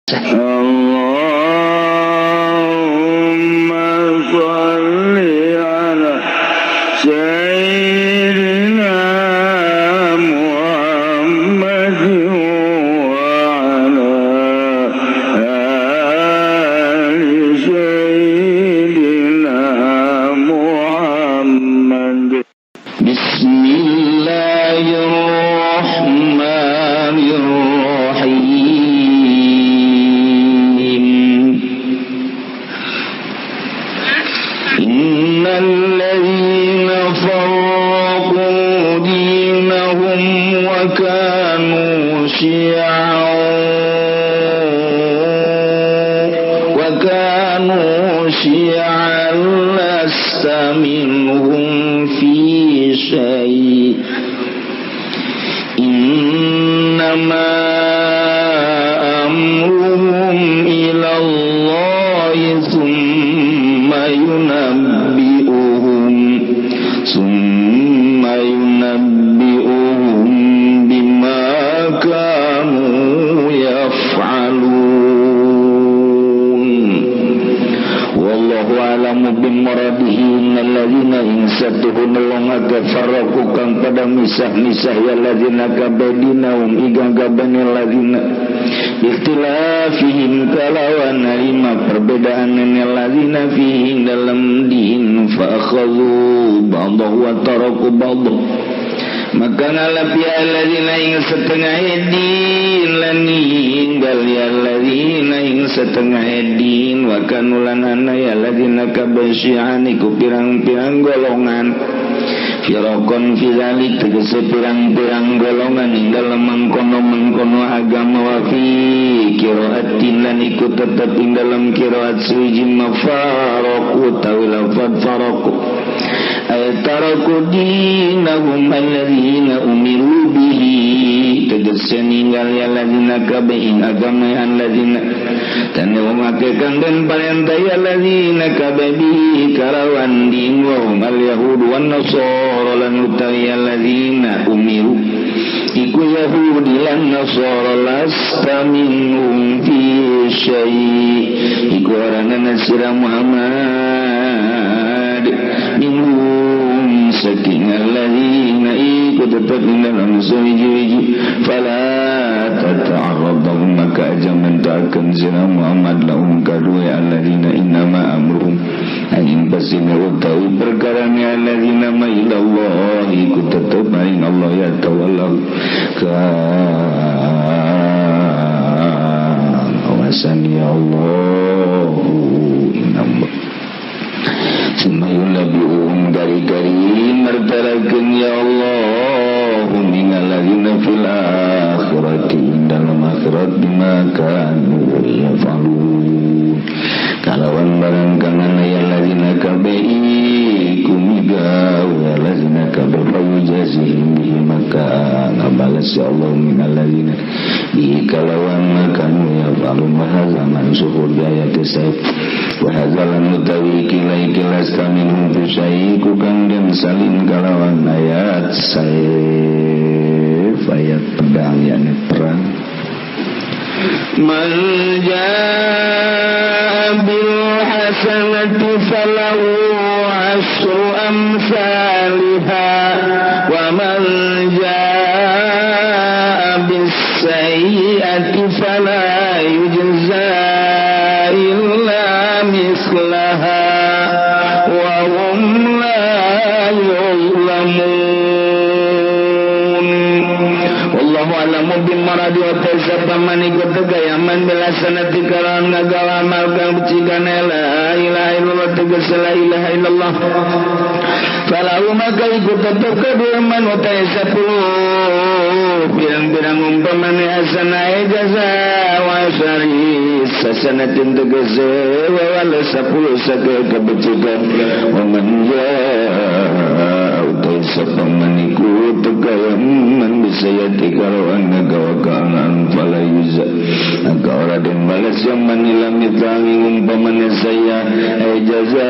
Allahumma shalli ala sayyidina Muhammad wa ala ali sayyidina Muhammad. Bismillahirrahmanirrahim. Innal ladzina farraqu dinahum wa kanu syi'an lasta minhum fi syai' innama amruhum ila Allah thumma yunabbi'uhum bima kanu yaf'alun. Wallahu a'lamu bimuradihi. Innal ladzina insatuhu nelongake farraqu kang pada misah-misah ya ladzina kabedinahum igang gabane ladzina ikhtilafihim kalawan lima perbedaan ladzina fihi dalam din fa akhadhu ba'dahu wa taraku ba'dahu. Maka ngalap ya alladzina ing setengah din lan ninggal ya alladzina ing setengah din wa kanulan ana ya alladzina kabasyi'an iku pirang-pirang golongan firaqon fi zalik tegese pirang-pirang golongan ing dalem mangkono-mangkono agama wa fi qiraatin lan iku tetep ing dalem qiraat suwiji mafaraqu tawi lafad faraqu ay taraku dinahum alladzina umiru bihi tegese ninggal ya alladzina kabeh ing agama alladzina tan wong akeh kang den parentah ya alladzina kabeh bihi kalawan din wa hum al yahud wan nasara lan utawi alladzina umiru iku yahudi lan nasara lasta minhum fi syai' iku orangna sira Muhammad minhum saking alladzina iku tetep ing dalam suwiji-wiji fala tata'arradahum maka aja mentakan sira Muhammad lahum kadue alladzina innama amruhum angin pasine utawi perkarane alladzina ma ilallah iku tetep maring Allah ya tawallahu kawasan ya Allah inna summa yunabbi'uhum gari-gari martarakeun ya Allah minal ladzina fil akhirati dalam akhirat bima kanu yafalun kalawan barang kang ana ya ladzina kabeh iku migawe ya ladzina kabeh fayujazihim bihi maka ngabales ya Allah minal ladzina bihi kalawan makanu yafalun wa hadza mansukhun bi ayati sayf wa hadza lan utawi kila minhum fi syai' ku kang den salin kalawan ayat sayf ayat pedang yakni perang. Man jaa bil hasanati falahu asyru amsalha wa man jaa bis sayyi'ati fala yujza illa mislaha wa hum la yuzlamun. Wallahu a'lamu bimuradi wa tasabaman iku tegayaman bilasanati kalawan ngagawa amal kang becikan la ilaha illallah tegas la ilaha illallah falahu maka iku tetep kedua man utai 10 pirang-pirang umpamane hasanah jaza wa syari sasanatin tegese wa wala 10 sake kebecikan wa man jaa utai sapaman iku tegayaman bisayati kalawan ngagawa kaangan fala yuza maka ora den balas yang manilam mitangi umpamane saya jaza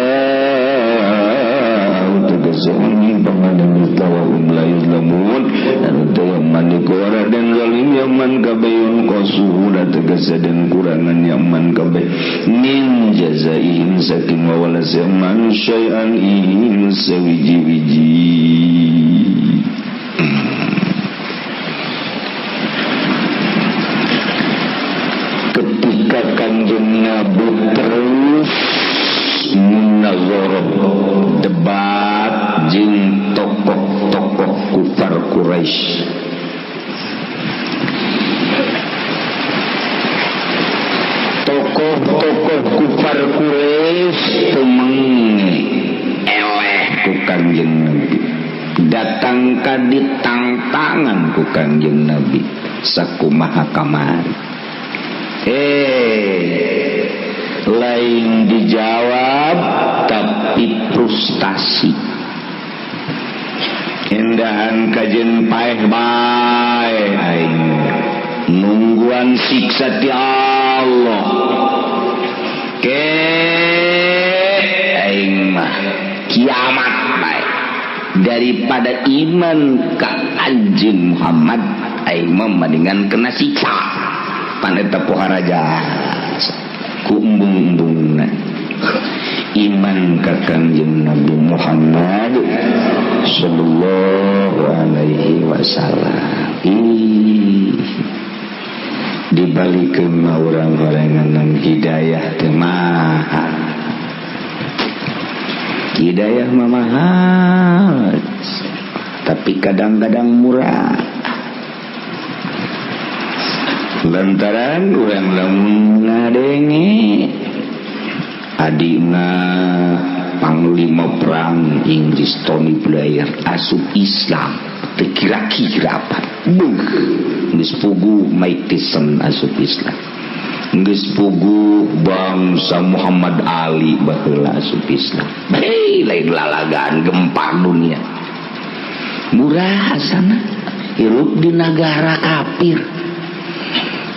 tegese umpamane mitawa hum la yuzlamun dan utai man iku ora den zalim yaman kabayun naqasuhu da tegese den kurangan yaman kabeh min jazaihim saking wawalase man syai'an ing sawiji-wiji. Ketika Kanjeng Nabi terus munazarah debat jeung tokoh-tokoh kufar Quraisy, tokoh-tokoh kufar Quraisy tumenge eleh ku Kanjeng Nabi, datang ka ditangtangan ku Kanjeng Nabi sakumaha kamari. Lain dijawab tapi frustasi. Endahan kajen paeh bae aing nungguan siksa ti Allah. Ke aing mah kiamat bae daripada iman ka anjeun Muhammad aing mah mendingan kena siksa. Pan eta poharaja ku embung-embungna iman ka Kangjeng Nabi Muhammad sallallahu alaihi wasallam. Ih, dibalikeun mah urang horengan hidayah teh mahal. Hidayah mah mahal, tapi kadang-kadang murah. Lantaran urang lamun ngadenge adina panglima perang Inggris Tony Blair asup Islam teu kira-kira apa beuh geus puguh Mike Tyson asup Islam, geus puguh bangsa Muhammad Ali baheula asup Islam. Hei, lain lalagaan gempar dunia. Murah asana hirup di negara kafir,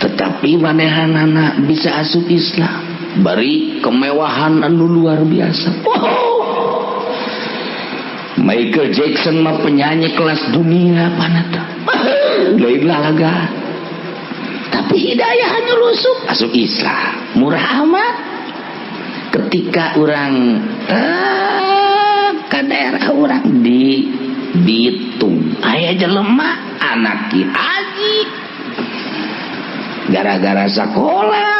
tetapi manehanana bisa asup Islam, bari kemewahan anu luar biasa. Wow. Michael Jackson mah penyanyi kelas dunia panata. Lain lalaga. Tapi hidayah hanya rusuk asup Islam. Murah amat. Ketika orang ke daerah orang di Bitung aya jelema anak ki haji gara-gara sekolah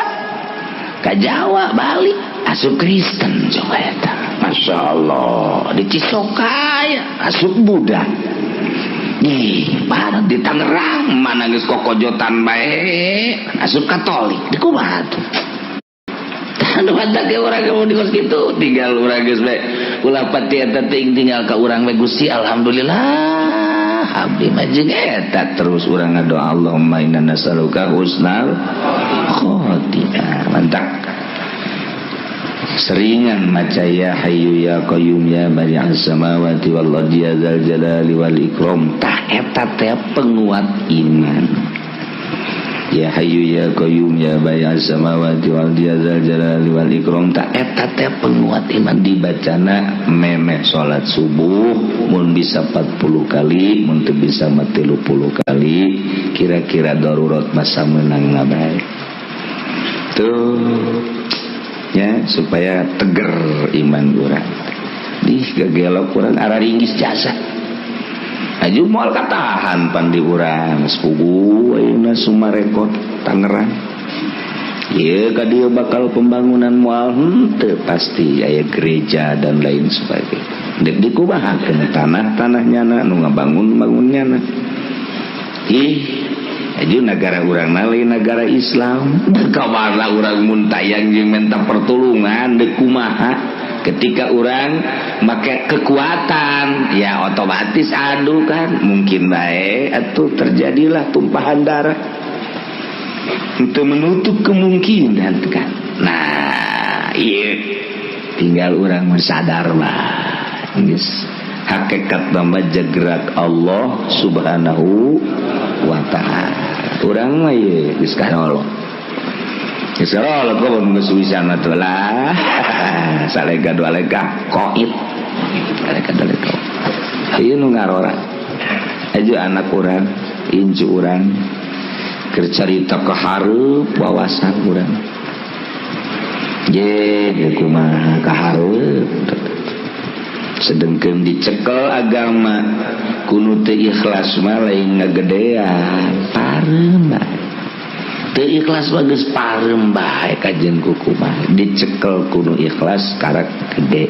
ke Jawa balik asup Kristen coba eta. Masya Allah di Cisoka asup Buddha. Ih, parah di Tangerang mana geus kokojotan bae asup Katolik di kumaha tuh. Anu mata ge urang mun di kos kitu tinggal urang geus bae ulah pati eta teuing tinggal ka urang we Gusti alhamdulillah abdi mah jeung eta terus urang ngadoa Allahumma inna nas'aluka husnal khotimah. Mantap. Seringan maca ya hayyu ya qayyum ya badi'as samawati wal ardi ya dzal jalali wal ikram. Tah eta teh penguat iman. Ya hayyu ya qayyum ya badi'as samawati wal ardi ya dzal jalali wal ikram. Tah eta teh penguat iman dibacana memeh salat subuh mun bisa 40 kali, mun teu bisa mah 30 kali, kira-kira darurat masa menang bae. Tuh ya supaya teger iman urang. Dih gagelok urang araringgis jasa. Aju moal katahan pan di urang sepugu ayeuna Sumarekon Tangerang. Ieu ka dieu bakal pembangunan moal henteu pasti aya gereja dan lain sebagainya. Dek dikumahakeun tanah-tanah nyana nu ngabangun-bangun nyana. Ih, aju negara urang lain negara Islam. Kamarna urang mun tayang jeung minta pertolongan deuk kumaha? Ketika orang make kekuatan ya otomatis adu kan mungkin bae atuh terjadilah tumpahan darah untuk menutup kemungkinan kan. Nah iya tinggal orang sadar lah geus hakikat mah jegrak Allah Subhanahu wa ta'ala. Urang mah ieu geus kanolong. Geus kanolong kok geus wisana teh lah. Salega dua lega koit. Salega dua lega. Ieu nu ngarora. Aju anak urang, incu urang. Keur carita kahareup wawasan urang. Je kumaha kahareup. Sedengkeun dicekel agama kunu teu ikhlas mah lain ngagedean, pareum bae. Teu ikhlas mah geus pareum bae kajeun kukumaha. Dicekel kudu ikhlas karak gede.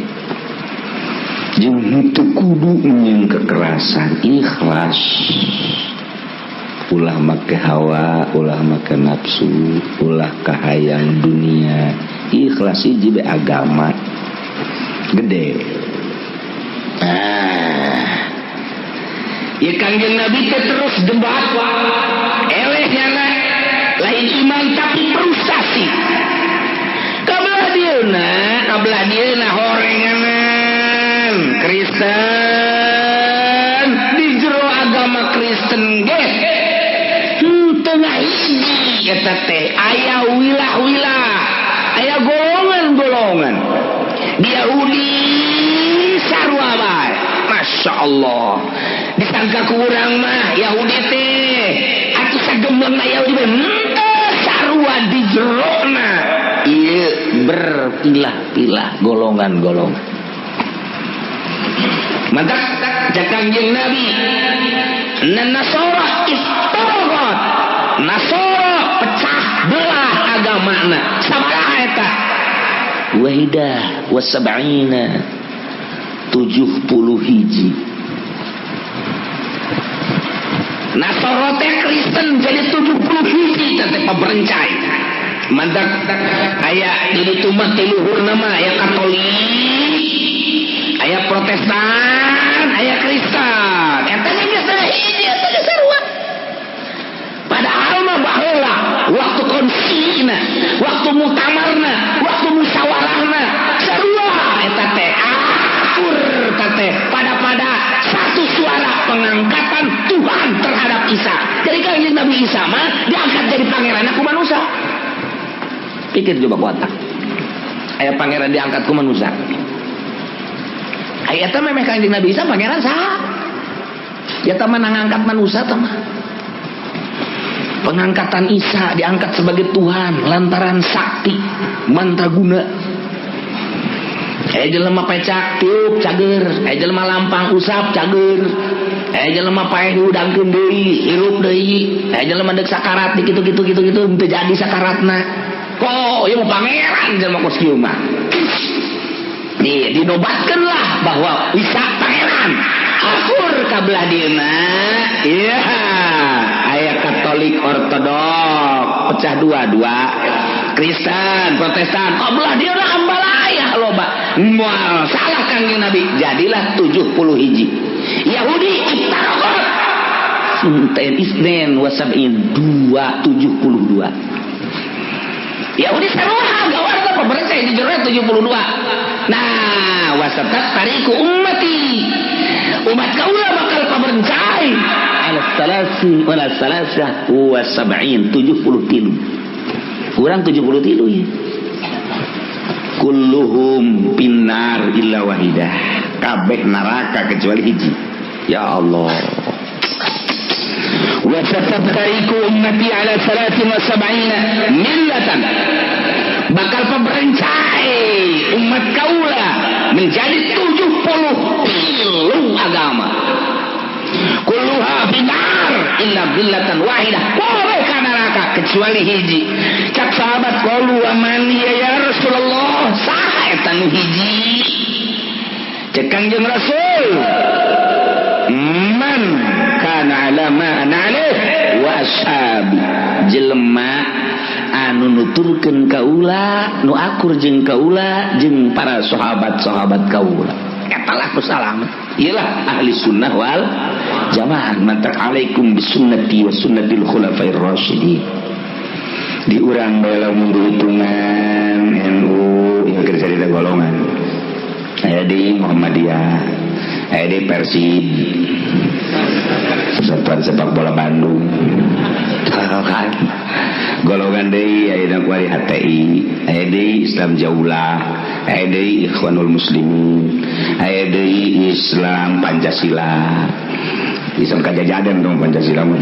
Jeung henteu kudu nyieun kekerasan, ikhlas. Ulah make hawa, ulah make nafsu, ulah kahayang dunia. Ikhlas hiji be agama gede. Nah, ya Kangjeng Nabi teh terus debat eleh nyana lain iman tapi frustasi. Kabelah dieuna horenganan Kristen di jero agama Kristen ge henteu ngahiji eta teh, aya wilah-wilah, aya golongan-golongan. Di Yahudi sarua bae. Masya Allah, disangka ku urang mah Yahudi teh atuh sagemblengna Yahudi bae, henteu, sarua di jerona ieu berpilah-pilah, golongan-golongan. Maka cek Kangjeng Nabi, na Nasara iftaraqat, Nasara pecah belah agamana sabaraha eta? Wahidah wasab'ina, 71. Nasara teh Kristen jadi 71 teh paberencai. Mantak aya di ditu mah ti luhur nama aya Katolik, aya Protestan, aya Kristen. Eta ge geus hiji, eta ge sarua. Padahal mah baheula waktu konsina, waktu muktamarna, waktu musyawarahna sarua eta teh, akur eta teh pada satu suara pengangkatan Tuhan terhadap Isa. Jadi kan Nabi Isa mah diangkat jadi pangeran ku manusia. Pikir coba ku otak. Aya pangeran diangkat ku manusia. Aya eta memeh Kangjeng Nabi Isa pangeran saha? Ya tah mah ngangkat manusia tah mah. Pengangkatan Isa diangkat sebagai Tuhan lantaran sakti mantraguna. Aya jelema pecak tiup cager, aya jelema lampang usap cager, aya jelema paeh diudangkeun deui, hirup deui, aya jelema deuk sakarat di kitu kitu kitu kitu teu jadi sakaratna. Kok ieu mah pangeran jelema kos kieu mah. Nih, dinobatkeun lah bahwa Isa pangeran. Akur kabelah dieuna. Iya, aya Katolik Ortodok pecah dua-dua. Kristen, Protestan, kabelah dieuna ambalaya loba. Moal salah Kangjeng Nabi, jadilah 70 hiji. Yahudi iftaraqat. Sinten isnen wasab'in 272. Yahudi sarua gawat pemerintah di jero 72. Nah, wasataftariqu ummati. Umat kaula bakal paberencai ala salasi wala salasah wa sab'in, 73. Kurang 73 ya. Kulluhum finnar illa wahidah. Kabeh neraka kecuali hiji. Ya Allah. Wa sataftariqu ummati ala 73 millatan. Bakal paberencai umat kaula menjadi 73 agama. Kulluha finnar illa millatan wahidah. Kabeh ka neraka kecuali hiji. Cak sahabat, qalu wa man ya Rasulullah? Saha eta nu hiji? Cek Kangjeng Rasul, man kana ala ma ana alaih wa ashabi. Jelema anu nuturkeun kaula, nu akur jeung kaula jeung para sahabat-sahabat kaula. Eta lah ku salamet. Iyalah ahli sunnah wal jamaah. Mantak alaikum bisunnati wa sunnatil khulafair rasyidin. Di urang bae lamun dihitungan NU yang keur carita golongan. Aya di Muhammadiyah, aya di Persib, Persatuan Sepak Bola Bandung. Kan golongan deui aya kuari HTI, aya deui Islam Jaulah, aya deui Ikhwanul Muslimin, aya deui Islam Pancasila. Islam kajajadan dong Pancasila mah.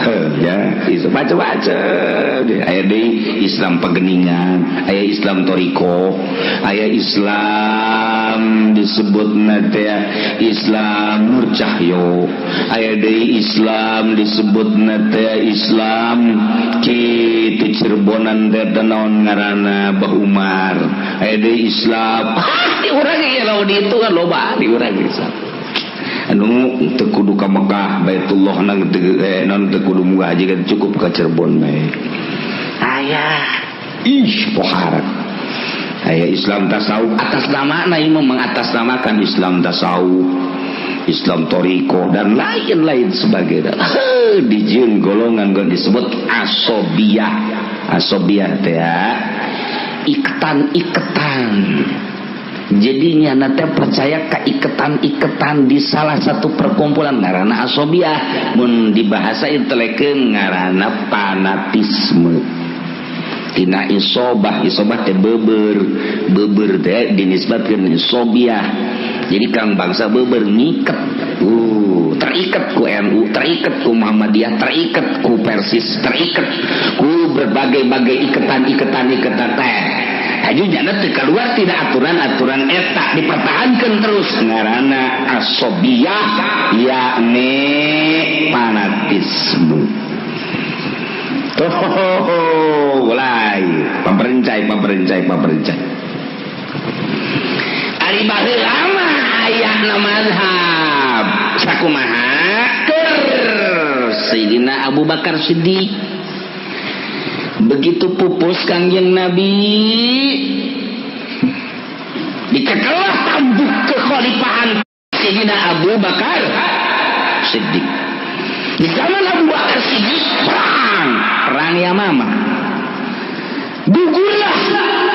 Heuh ya, Islam baca-baca. Aya deui Islam Pegeningan, aya Islam Toriko, aya Islam disebutna teh Islam Nur Cahyo, aya deui Islam disebutna teh Islam kitu Cirebonan teh naon ngaranna, Bah Umar, aya deui Islam di urang ieu lamun ditu kan loba di urang Islam anu teu kudu ka Mekah, Baitullah nang teu non teu kudu munggah haji kan, cukup ka Cirebon bae. Aya ih pohara, aya Islam tasawuf atas nama na ieu mengatasnamakan Islam tasawuf, Islam Toriko, dan lain-lain sebagainya. Dijieun golongan disebut asobiyah. Asobiyah teh iketan-iketan, jadinya nanti percaya ke iketan-iketan di salah satu perkumpulan ngaranna asobiah. Mun di bahasa intelekeun ngaranna fanatisme, tina isobah. Isobah teh beber, beber teh dinisbatkeun isobiah. Jadi kang bangsa beber ngiket, terikat ku NU, terikat ku Muhammadiyah, terikat ku Persis, terikat ku berbagai-bagai iketan-iketan iketan teh. Aju nyana teu keluar tidak aturan-aturan eta dipertahankan terus, ngaranna asobiyah, yakni fanatisme. Tuh mulai pamperencai pamperencai pamperencai. Ari baheula mah aya mazhab sakumaha keur Sayyidina Abu Bakar Siddiq. Begitu pupus Kangjeng Nabi, dicekelah tampuk kekhalifahan Sayyidina Abu Bakar Siddiq. Di zaman Abu Bakar Siddiq perang, perang Yamamah. Gugurlah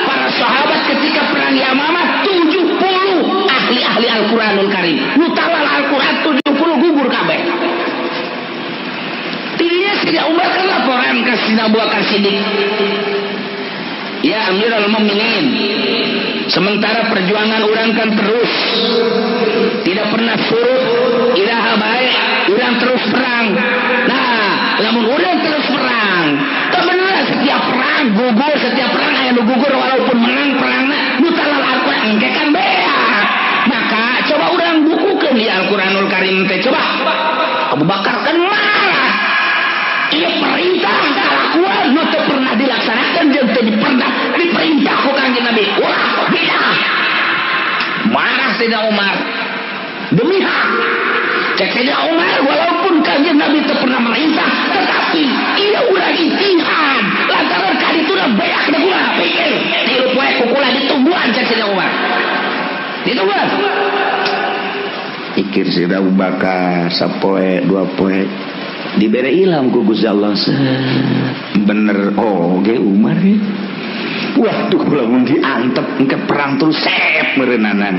para sahabat ketika perang Yamamah, 70 ahli-ahli Al-Quranul Karim. Mutawal Al-Quran 70 gugur kabeh. Tidinya Sayyidina Umar kan laporan ke Sayyidina Abu Bakar Siddiq. Ya Amirul Mukminin, sementara perjuangan orang kan terus tidak pernah surut, iraha baik, orang terus perang. Nah, lamun orang terus perang, kebenaran setiap perang gugur, setiap perang aya nu gugur walaupun menang perangna, nu talal Al-Qur'an engke kan beak. Maka coba orang bukukeun di Al-Qur'anul Karim teh coba. Abu Bakar kan marah. Iya, perintah kalakuan nu teu pernah dilaksanakan jeung teu pernah diperintah ku Kangjeng Nabi. Wah, bidah. Marah Sayyidina Umar. Demi hak. Cek Sayyidina Umar, walaupun Kangjeng Nabi teu pernah merintah, tetapi iya urang ijtihad. Lantaran kali itu udah beak da kula pikir. 3 poe ku kula ditungguan, cek Sayyidina Umar. Ditungguan. Pikir Sayyidina Abu Bakar sapoe dua poe, diberi ilham ku Gusti Allah, bener oge Umar ya. Wah tuh lamun diantep engke perang terus sep meureunanan.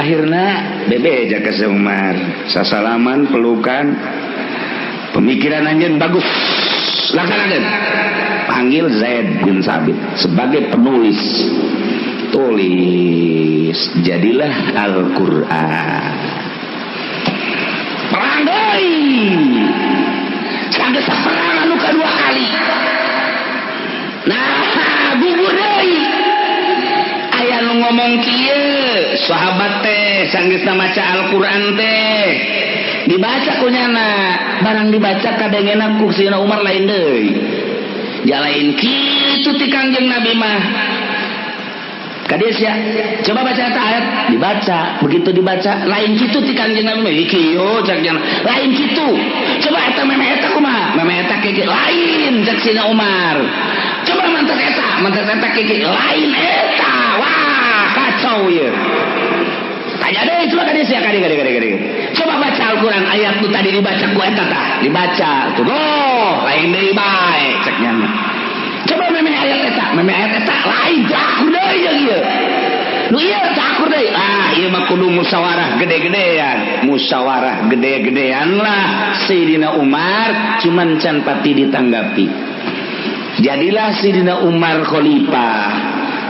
Akhirnya bebeja ka si Umar, sasalaman, pelukan, pemikiran anjeun bagus, laksanakeun. Panggil Zaid bin Sabit sebagai penulis, tulis, jadilah Al-Quran. Perang deui, sanggeus perang anu kedua kali, nah gugur deui. Aya nu ngomong kieu, sahabat teh sanggeusna maca Al-Quran teh dibaca kunyana, barang dibaca kadengena ku Sayyidina Umar lain deui, jalain kitu ti Kangjeng Nabi mah. Kadieu sia, coba baca eta ayat, dibaca, begitu dibaca lain kitu ti Kangjeng Nabi mah, kieu cak lain kitu. Coba eta memeh eta kumaha? Memeh eta kieu lain cak Sayyidina Umar. Coba mantas eta, mantas eta kieu lain eta. Wah, kacau ye. Tanya deh coba kadieu sia, kadieu kadieu kadieu kadieu. Coba baca Al-Qur'an ayat nu tadi dibaca ku eta tah, dibaca. Tuh, oh, lain deui bae cek nyana. Coba memeh ayat eta, memeh ayat eta lain akur deui jeung ieu. Nu ieu akur deui. Ah, ieu mah kudu musyawarah gede-gedean. Musyawarah gede-gedean lah Sayyidina Umar, cuman can pati ditanggapi. Jadilah Sayyidina Umar khalifah.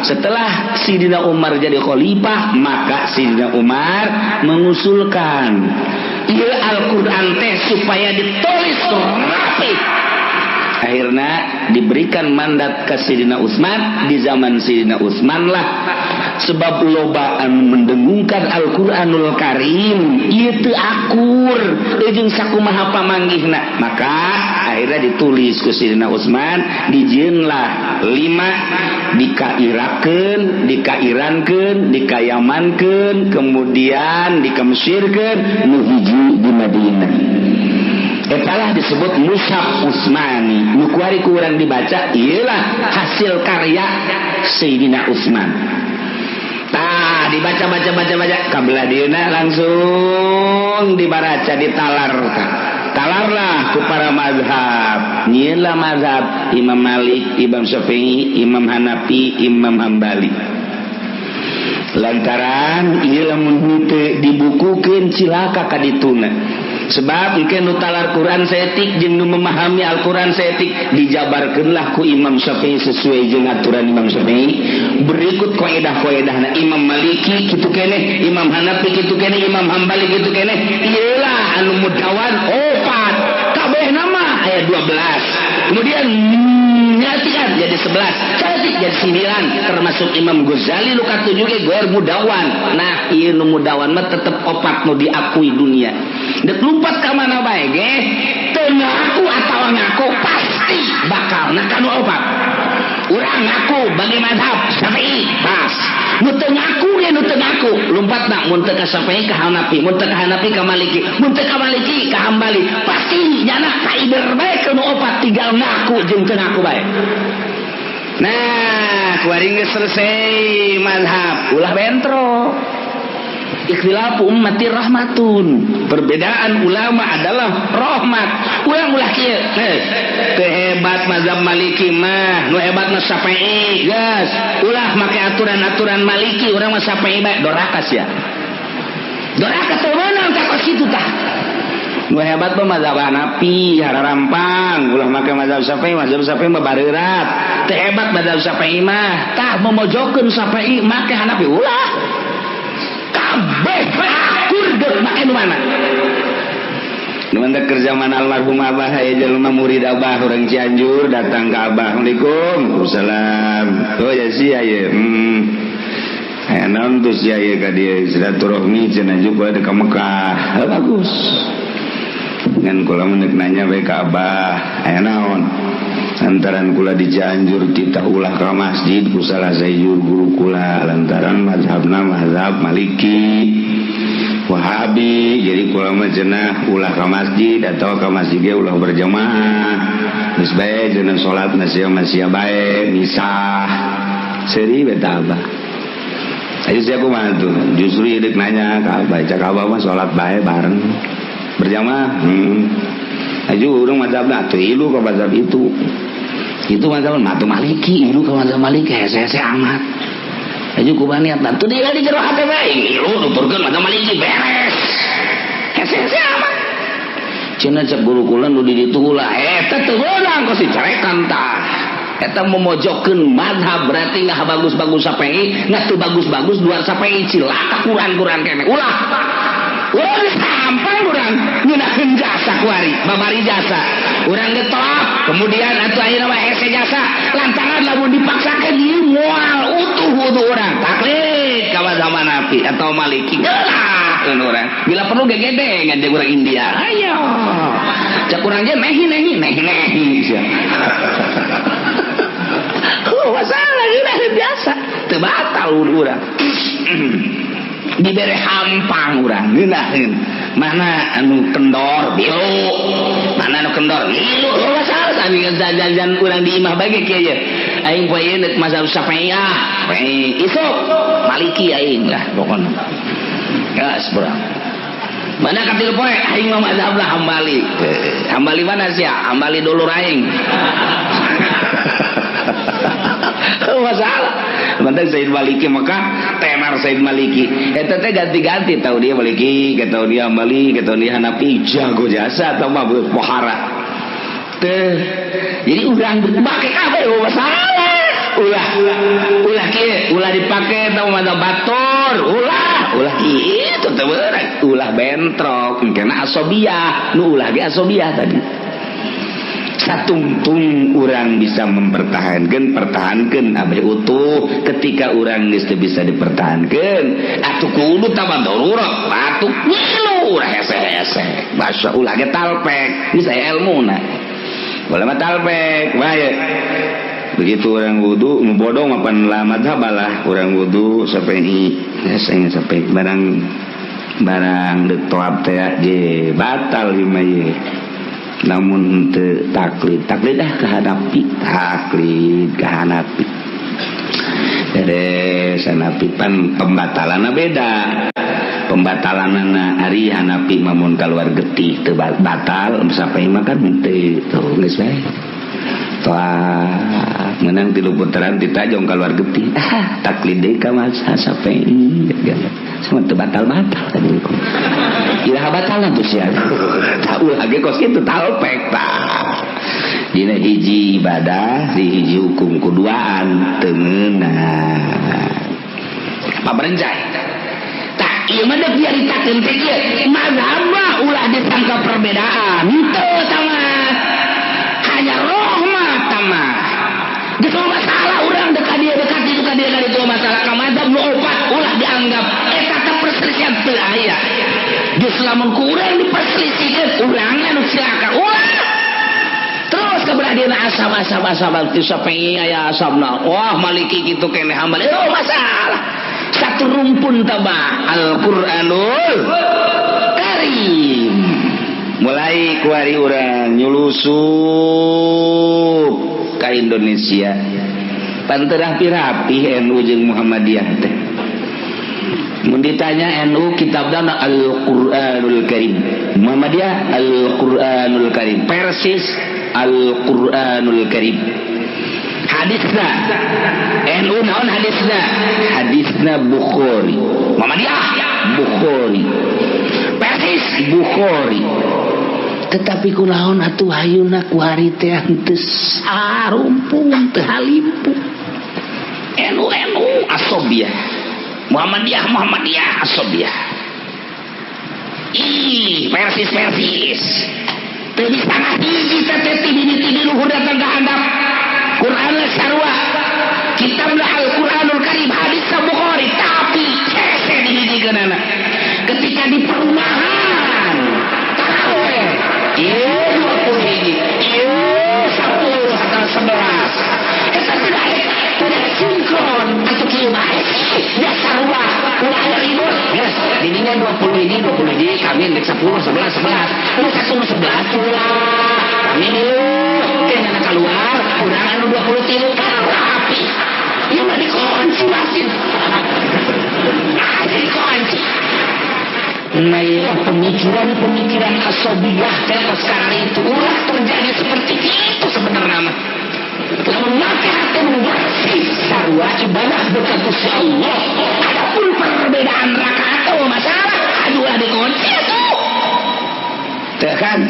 Setelah Sidina Umar jadi khalifah, maka Sidina Umar mengusulkan ieu Al-Quran teh supaya ditulis rapi. Akhirnya diberikan mandat ke Sidina Utsman. Di zaman Sidina Utsman lah, sebab lobaan mendengungkan Al-Quranul Karim ieu teu akur jeung sakumaha pamanggihna, maka akhirnya ditulis ku Sidina Utsman, dijieunlah lima, dikairakeun, dikairankeun, dikayamankeun, kemudian dikemsirkeun, nu hiji di Madinah. Etalah disebut Mushaf Utsmani. Nu kuari kurang dibaca ialah hasil karya Sayyidina Utsman. Tah, dibaca baca baca baca kabelah dieuna langsung dibaraca, ditalar tah. Talarlah ku para mazhab. Nyieunlah mazhab Imam Malik, Imam Syafi'i, Imam Hanafi, Imam Hambali. Lantaran ieu lamun henteu dibukukeun, cilaka ka dituna, sebab mungkin nu talar Quran saeutik jeung nu memahami Al-Quran saeutik. Dijabarkeunlah ku Imam Syafi'i sesuai jeung aturan Imam Syafi'i, berikut kaidah-kaidahna. Imam Maliki kitu keneh, Imam Hanafi kitu keneh, Imam Hambali kitu keneh. Iyalah anu mudawan opat, kabeh nama aya 12, kemudian nyatikan jadi 11, saeutik jadi 9, termasuk Imam Ghazali nu katujuh ge goer mudawan. Nah, ieu nu mudawan mah tetep opat nu diakui dunia. Dek lumpat ka mana bae ge, teu ngaku atawa ngaku, pasti bakal nah kanu opat. Urang ngaku bagi mazhab Syafi'i, pas nu teu ngaku ge, nu teu ngaku lumpatna mun teu ka Syafi'i ka Hanafi, mun teu ka Hanafi ka Maliki, mun teu ka Maliki ka Hambali, pasti nyana ka iber bae ka nu opat, tinggal ngaku jeung teu ngaku bae. Nah, kuari geus selesai mazhab, ulah bentro. Ikhtilafu ummati rahmatun, perbedaan ulama adalah rahmat. Ulang ulah kieu, teu hebat mazhab Maliki mah, nu hebat mah Syafi'i, geus ulah make aturan-aturan Maliki, urang mah Syafi'i bae. Doraka sia, doraka, teu meunang tah kos kitu tah. Nu hebat mah mazhab Hanafi, hararampang, ulah make mazhab Syafi'i, mazhab Syafi'i mah bareurat, teu hebat mazhab Syafi'i mah. Tah, memojokkeun Syafi'i make Hanafi, ulah. Kabeh akur geuk make nu mana. Nu mantak keur zaman almarhum Abah, aya jelema murid Abah urang Cianjur datang ke Abah. "Assalamualaikum." "Waalaikumsalam." "Oh ya sih aya." Aya naon terus ya ieu ka dieu? Silaturahmi cenah, juga ka Mekah. Oh, bagus. Ngan kula mun nanya bae ka Abah, aya naon? Lantaran kula di Cianjur titah ulah ka masjid ku salah sahiji guru kula, lantaran mazhabna mazhab Maliki Wahabi, jadi kula mah cenah ulah ka masjid atau ka masjid ge ulah berjamaah, geus bae cenah salat sia bae misah. Seuri beta Abah. Ayo sia kumaha tuh? Justru ieu deuk nanya ka Abah. Cak Abah mah salat bae bareng berjamaah. Aju urang mazhabna atuh ilu ka mazhab itu mazhab matu Maliki, ilu ka mazhab Maliki hese-hese amat. Aju kumaha niatna tuh dia di jero hate bae, ilu nuturkeun mazhab Maliki, beres, hese-hese amat cenah. Cek guru kula nu di ditu ulah, eta teu meunang kos dicarekan tah. Eta memojokkeun mazhab berarti nggak bagus-bagus Syafi'i, nggak teu bagus-bagus luar Syafi'i, cilaka Quran-Quran kene. Ulah. Urang geus gampang, urang ngeunaheun jasa kuari, babari jasa. Urang getolak, kemudian atuh ayeuna mah hese jasa, lantaran lamun dipaksakeun ieu moal utuh-utuh urang. Taklid ka mazhab Hanafi atau Maliki. Geulahkeun urang. Bila perlu ge gede ngan jeung urang India. Ayo. Cak urang ge nehi nehi nehi nehi sia. Oh, masalah ngeunaheun biasa. Teu batal urang. Dibere hampang urang ngeunaheun. Mana anu kendor milu, mana anu kendor milu, masalah sami jajan urang di imah bae kieu ye. Aing poe ieu deuk mazhab Syafi'iyah, isuk Maliki aing lah pokona. Gas bro. Mana katil poe aing mah mazhab lah Hambali. Hambali mana sia? Hambali dulur aing. Masalah. Mantan Said Maliki, maka tenar Said Maliki. Eta teh ganti-ganti, tahu dia Maliki, tahu dia Hambali, tahu dia Hanafi, jago jasa atau mah pohara. Teh. Jadi urang make kabeh masalah. Ulah ulah kieu, ulah dipake tau mah batur, ulah ulah kitu teu beurang, ulah bentrok engkena asobiah, nu ulah ge asobiah tadi. Satungtung urang bisa mempertahankan, pertahankan abeh utuh. Ketika urang geus teu bisa dipertahankan, atuh kudu tambah darurat, atuh ngilu ulah hese-hese. Masya ulah ge talpek, geus aya ilmuna. Boleh mah talpek, bae. Begitu orang wudu, nu bodoh mapan lah madzhab lah, orang wudu sampai hese sampai barang barang deuk toab teh je batal ieu mah ye. Namun teu taklid, taklid ah kahanapi, taklid kahanapi. Beres hanapi pan pembatalanna beda. Pembatalanana ari hanapi mamun keluar getih teu batal, sampai mah kan teu tuh geus bae. Toa menang tilu putaran ditajong keluar getih. Ah, taklid deui ka masa sampai sama teu batal-batal kan. Iraha batal tuh sia. Tak ulah ge kos kitu talpek tah. Dina hiji ibadah di hiji hukum kuduaan teu meunang. Paberencai. Tak ieu mah deuk diaritakeun teh kieu. Mazhab mah ulah disangka perbedaan. Henteu sama. Hanya rahmat sama. Geus masalah urang deuk ka dieu deuk ka ditu ka dieu ka ditu masalah ka mazhab nu opat ulah dianggap eta teh perselisihan teu aya. Geus lamun ku urang diperselisihkeun urang anu cilaka ulah. Terus keberadaan asam asam asam teu sampai aya asamna. Wah maliki kitu keneh hambal. Oh masalah. Satu rumpun tabah Al-Qur'anul Karim. Mulai kuari urang nyulusup ka Indonesia. Pan teu rapi-rapi NU jeung Muhammadiyah teh. Mun ditanya NU kitabna Al-Qur'anul Karim. Muhammadiyah Al-Qur'anul Karim. Persis Al-Qur'anul Karim. Hadisna NU naon hadisna? Hadisna Bukhari. Muhammadiyah Bukhari. Persis Bukhari. Tetapi kunaon atuh hayuna kuari teh henteu sarumpun teu halimpu. NU NU asobiyah. Muhammadiyah Muhammadiyah asobiyah. Ih, persis persis. Teu bisa hiji teh teh ti luhur datang ka handap. Quran sarua. Kitabna Al-Qur'anul Karim, hadis Bukhari, tapi hese dihijikeunana. Ketika di perumahan taraweh, ieu 20 hiji, ieu 10 atau 11. Eta tidak sinkron atau kieu bae sih. Ya sarua, ulah ribut. Geus, didinya 20 hiji, 20 hiji, kami ndek 10, 11, 11. Nu 10, 11 ulah. Kami dulu kena keluar, urang anu 23 rapi. Ieu mah dikunci wasit. Ah, dikunci. Nah, pemikiran-pemikiran asobiyah teh sekarang itu ulah terjadi seperti itu sebenarnya mah. Lamun make hati bersih sarua ibadah dekat Gusti Allah. Adapun perbedaan rakaat atau masalah, aduh ulah dikunci tuh. Teu kan?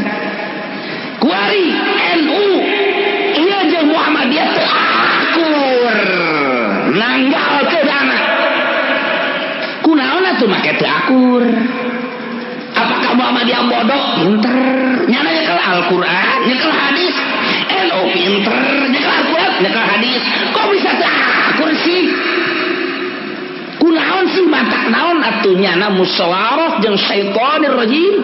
Kuari NU ieu jeung Muhammadiyah teu akur. Nanggal ke dana. Kunaon atuh make teu akur? Apakah Muhammadiyah bodoh? Pinter. Nyana nyekel Al-Qur'an, nyekel hadis. NU pinter, nyekel Al-Qur'an, nyekel hadis. Kok bisa teu akur sih? Kunaon sih matak naon atuh nyana musyawarah jeung syaitonir rajim?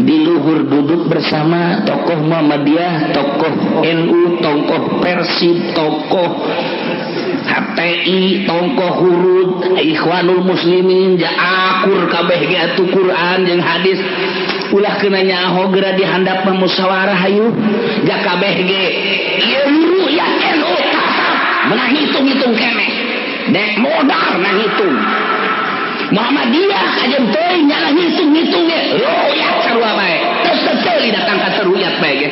Di luhur duduk bersama tokoh Muhammadiyah, tokoh NU, tokoh Persib, tokoh HTI, tokoh Hurud, Ikhwanul Muslimin, ja akur kabeh ge atuh Quran jeung hadis. Ulah kena nyaho geura di handap mah musyawarah hayu. Ja kabeh ge ieu ru'yat NU tetap menang hitung-hitung keneh. Dek modal nang hitung. Muhammadiyah aja teuing nyala ngitung-ngitung ge ruyat sarua bae. Teu teu datang ka ruyat bae ge.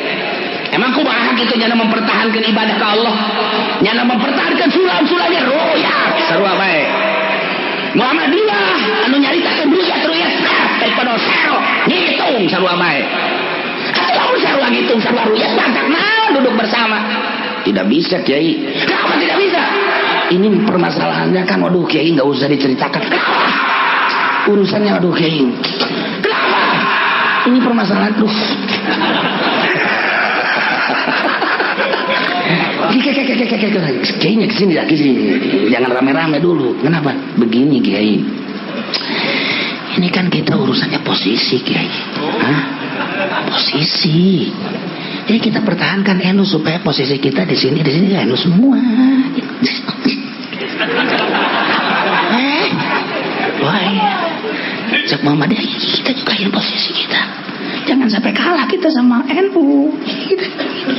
Emang kumaha kitu nyana mempertahankan ibadah ka Allah? Nyana mempertahankan sulam-sulamnya ruyat sarua bae. Muhammadiyah anu nyaritakeun ruyat-ruyat teh pada sero ngitung sarua bae. Atuh lamun sarua ngitung sarua ruyat batak naon duduk bersama. Tidak bisa Kiai. Kenapa tidak bisa? Ini permasalahannya kan, waduh Kiai nggak usah diceritakan. Kenapa? Urusannya waduh Kiai. Kenapa? Ini permasalahan tuh. Kiainya kesini ya, kesini. Jangan rame-rame dulu. Kenapa? Begini Kiai. Ini kan kita urusannya posisi Kiai. Hah? Posisi. Jadi kita pertahankan NU supaya posisi kita di sini NU semua. Wah, cek Muhammadiyah kita juga ingin posisi kita. Jangan sampai kalah kita sama NU.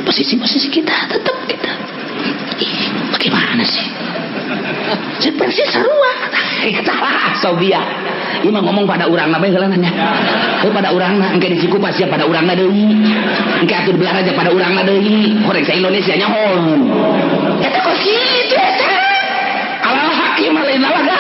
Posisi-posisi kita tetap kita. Bagaimana sih? Seperti sarua. Salah Sobia. Ieu mah ngomong pada urangna bae heula nanya. Heuh pada urangna engke di Cikupa sia pada urangna deui. Engke atuh belah aja pada urangna deui. Horeng sa Indonesia nyaho. Eta kos kitu eta. Alal hakim lain laga.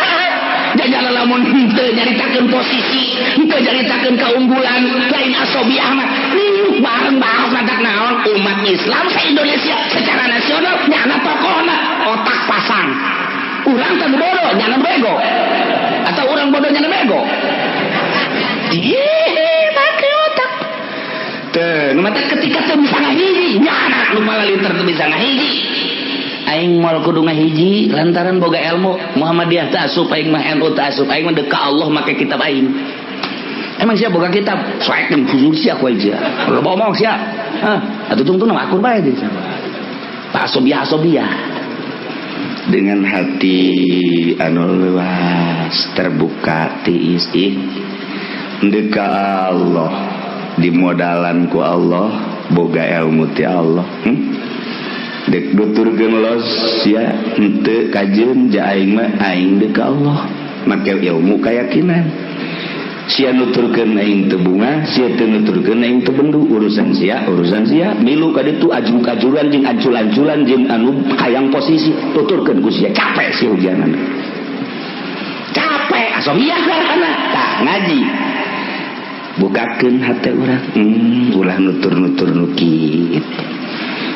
Jajalan lamun henteu nyaritakeun posisi, henteu nyaritakeun keunggulan lain asobiah mah. Liuk bareng bahas matak naon umat Islam sa Indonesia secara nasional nyana tokohna otak pasang. Urang teh bodoh nyana bego. Atau orang bodoh nyana bego. Ih, pakai otak. Teu, nu matak ketika teu bisa ngahiji, nyana nu malah linter teu bisa ngahiji. Aing moal kudu ngahiji lantaran boga ilmu Muhammadiyah teu asup aing mah NU teu asup aing mah deuk ka Allah make kitab aing. Emang sia boga kitab? Soekeun hujur sia ku aing sia. Loba omong sia. Hah, atuh tungtung akur bae deui. Pak asobiah asobiah. Dengan hati anu luas terbuka tiis ih deuk ka Allah dimodalan ku Allah boga ilmu ti Allah. Dek nuturkeun los sia henteu kajeun ja aing mah aing deuk ka Allah make ilmu keyakinan. Sia nuturkeun aing teu bunga, sia teu nuturkeun aing teu bendu, urusan sia milu ka ditu ajung-kajuran jeung ancul-anculan jeung anu hayang posisi tuturkeun ku sia capek sia hujanan. Capek asobiah ngaranna tah ngaji. Bukakeun hate urang, ulah nutur-nutur nu kitu.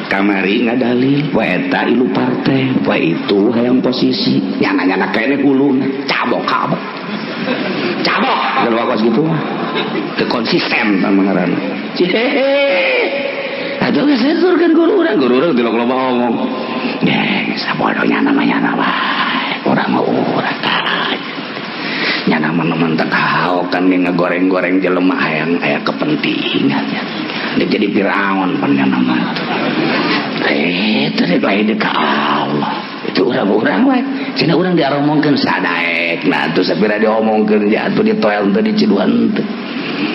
Kamari ngadalil wa eta ilu partai wa itu hayang posisi nyana-nyana kene huluna cabok cabok cabok kalau kos gitu mah teu konsisten tah ngaranna cihehe atuh geus nuturkeun guru urang tilok loba omong geus sabodo nyana mah nyana wae urang mah urang nyana mah nu teu kahaokan ge ngagoreng-goreng jelema hayang aya kepentingan nya. Jadi Firaun pan nyana mah itu lain ka Allah itu urang-urang wae cenah urang diaromongkeun sadaek nah atuh sapira diomongkeun ja atuh ditoel teu diciduhan teu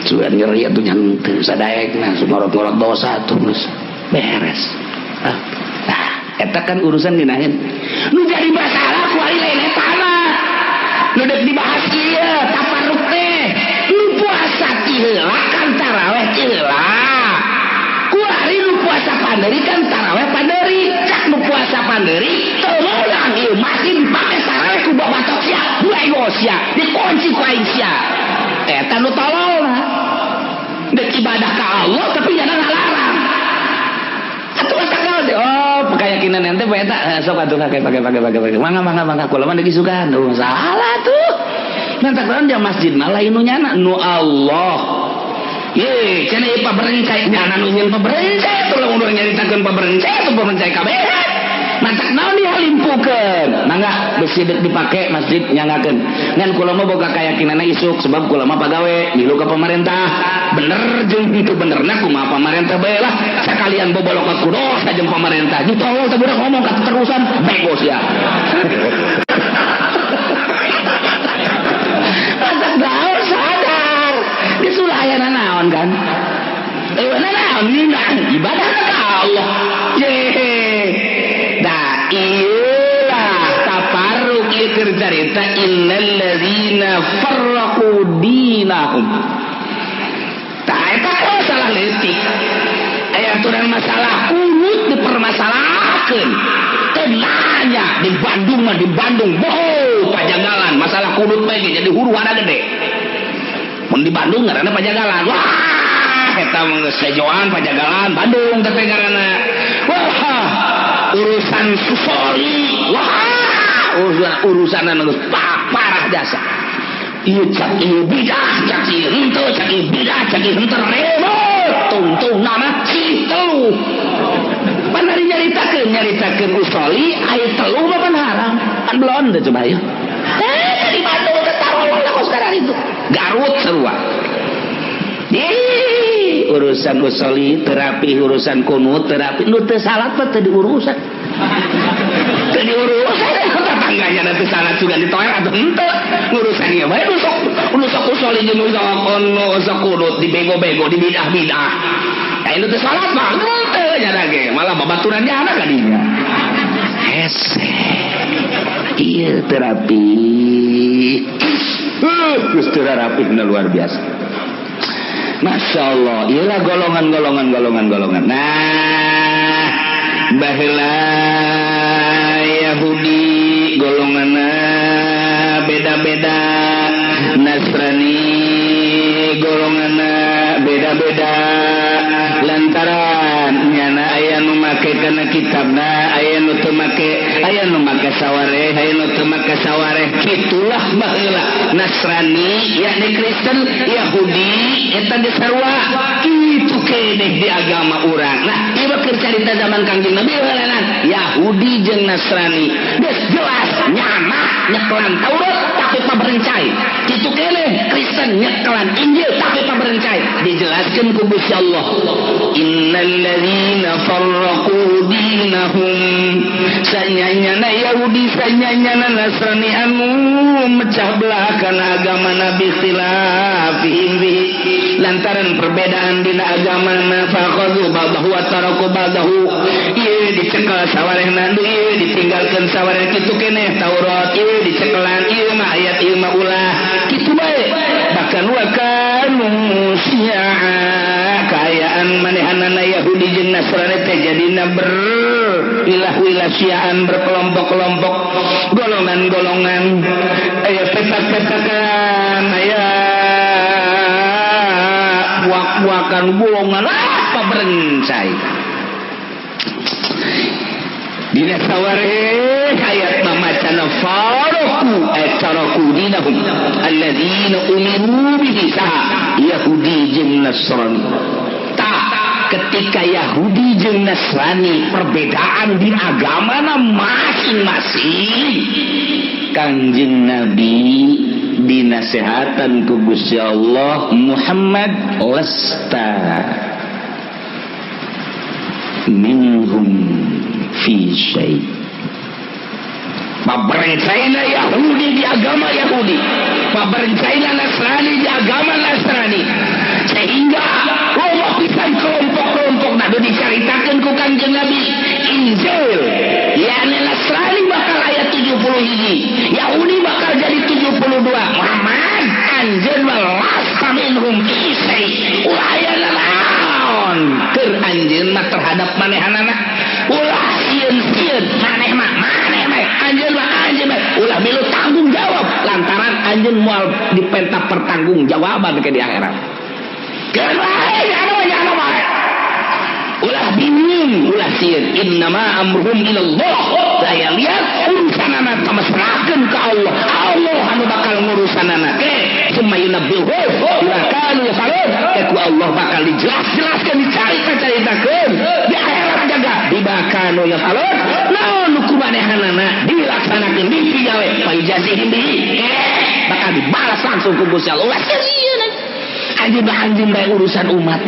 sugan nyeri atuh nya henteu sadaek nah ngorot-ngorot dosa atuh geus beres. Nah eta kan urusan dinahin nu jadi masalah ku ari lain eta mah nu deuk dibahas ieu taparruk teh nu puasa ti heula kan taraweh ti heula. Kuari nu puasa panderi kan taraweh panderi, cak nu puasa panderi teu meunang ieu masih dipake taraweh ku babatok sia, bego sia, dikunci ku aing sia. Eta nu tololna. Deuk ibadah ka Allah tapi nyana ngalarang. Atuh sakal teh, oh keyakinan ente bae eta sok atuh pake pake pake pake. Mangga mangga mangga kula mah deuk isukan. Tuh salah tuh. Nantak naon masjid mah lain nu nyana nu Allah. Ye, cenah ieu paberencai nyana nu nyeun paberencai teh lamun urang nyaritakeun paberencai teh paberencai kabeh. Mantak naon dihalimpukeun? Mangga besi deuk dipake masjid nyanggakeun. Ngan kula mah boga kayakinanna isuk sebab kula mah pagawe milu ka pemerintah. Bener jeung henteu benerna kumaha pamarentah bae lah. Sakalian bobolokot ku dosa jeung pamarentah. Ditolol teh budak ngomong ka terusan bego sia. Mantak naon sadar. Disuruh ayana naon kan? Naon nina ibadah ka Allah. Ye. Da iyalah taparruk ieu keur carita innal ladzina farraqu dinahum. Tah eta salah leutik. Aya aturan masalah kunut dipermasalahkeun. Teu nanya di Bandung mah di Bandung boho pajagalan masalah kunut mah jadi huru-hara gede. Mun di Bandung ngaranna pajagalan. Wah, eta mah geus sejoan pajagalan Bandung teh ngaranna. Wah. Urusan sholli, wah, urusan urusan anu parah jasa. Ieu cak ieu bidah, cak ieu henteu, cak ieu bidah, cak ieu henteu, ribut. Tungtung nama si telu. Pan ari nyaritakeun usoli aya telu mah pan haram. Pan belon teh coba ya. Eh, di Bandung teh tarolol kos sekarang itu. Garut sarua. Ih, urusan usoli terapi, urusan kunut terapi, nu teu salat mah teu diurusan. Teu diurusan tetangganya nanti salat juga ditoer atau henteu. Urusan ieu bae nu sok usoli jeung nu sok kunut dibego-bego, dibidah-bidah. Nah, itu teu salat mah henteu nya ge, malah babaturan jana ka dinya. Hese. Ieu terapi. Geus teu rapihna luar biasa. Masya Allah, iyalah golongan, golongan, golongan, golongan. Nah, baheula Yahudi golongan beda-beda, Nasrani golongan beda-beda. Lantaran nyana aya nu make kana kitabna, aya nu teu make, aya nu make sawareh, aya nu teu make sawareh. Kitulah baheula Nasrani, yakni Kristen, Yahudi eta geus sarua kitu keneh di agama urang. Nah, ieu keur carita zaman Kangjeng Nabi heulanan Yahudi jeung Nasrani geus jelas nyana nyekelan Taurat tapi paberencai. Kitu keneh Kristen nyekelan Injil tapi paberencai. Dijelaskeun ku Gusti Allah, innal ladzina farraqu dinahum, sanyanyana Yahudi, sanyanyana Nasrani anu mecah belah kana agama Nabi, khilafihim bihi, lantaran perbedaan dina agama na, fakhadhu ba'dahu wa taraku ba'dahu, ieu dicekel sawarehna, ieu ditinggalkeun sawareh. Kitu keneh Taurat, ieu dicekelan, ieu mah ayat, ieu mah ulah, kitu bae. Bahkan wa kanu syi'a, kaayaan manehanana Yahudi jeung Nasrani teh jadina berwilah-wilah, syiaan, berkelompok-kelompok, golongan-golongan, aya petak-petakan, aya puak-puakan, golongan apa berencai. Dina sawareh ayat mamacana faraku ay taraku dinahum alladzina umiru bihi, saha? Yahudi jeung Nasrani. Tah, ketika Yahudi jeung Nasrani perbedaan di agama masing-masing, Kanjeng Nabi dinasehatan ku Gusti Allah, Muhammad, lasta minhum fi syai. Paberencaina Yahudi di agama Yahudi, paberencaina Nasrani di agama Nasrani, sehingga loba pisan kelompok-kelompok. Nah, diceritakan ku Kanjeng Nabi, Injil yakni Nasrani bakal ayat 70 hiji, Yahudi bakal jadi 72. Muhammad, anjeun mah lasta minhum fi syai, ulah aya naon keur anjeun mah terhadap manehanana, ulah sieun-sieun, maneh mah maneh mah, anjeun mah anjeun mah, ulah milu tanggung jawab lantaran anjeun moal dipenta pertanggung jawaban ke di akhirat. Keur bae anu bae, ulah bingung, ulah sieun. Innama amruhum ilallah, saya lihat urusanana tamasrahkeun ka Allah, Allah anu bakal ngurusanana ke. Summa yunabbi'uhum bima kanu yafalun, ku Allah bakal dijelas-jelaskeun, dicarita-caritakeun di akhirat jaga bima kanu yafalun, naon nu ku manehanana dilaksanakeun, dipigawe, fayujazihim bihi, bakal dibalas langsung ku Gusti Allah. Ulah sieun, anjeun mah anjeun bae, urusan umat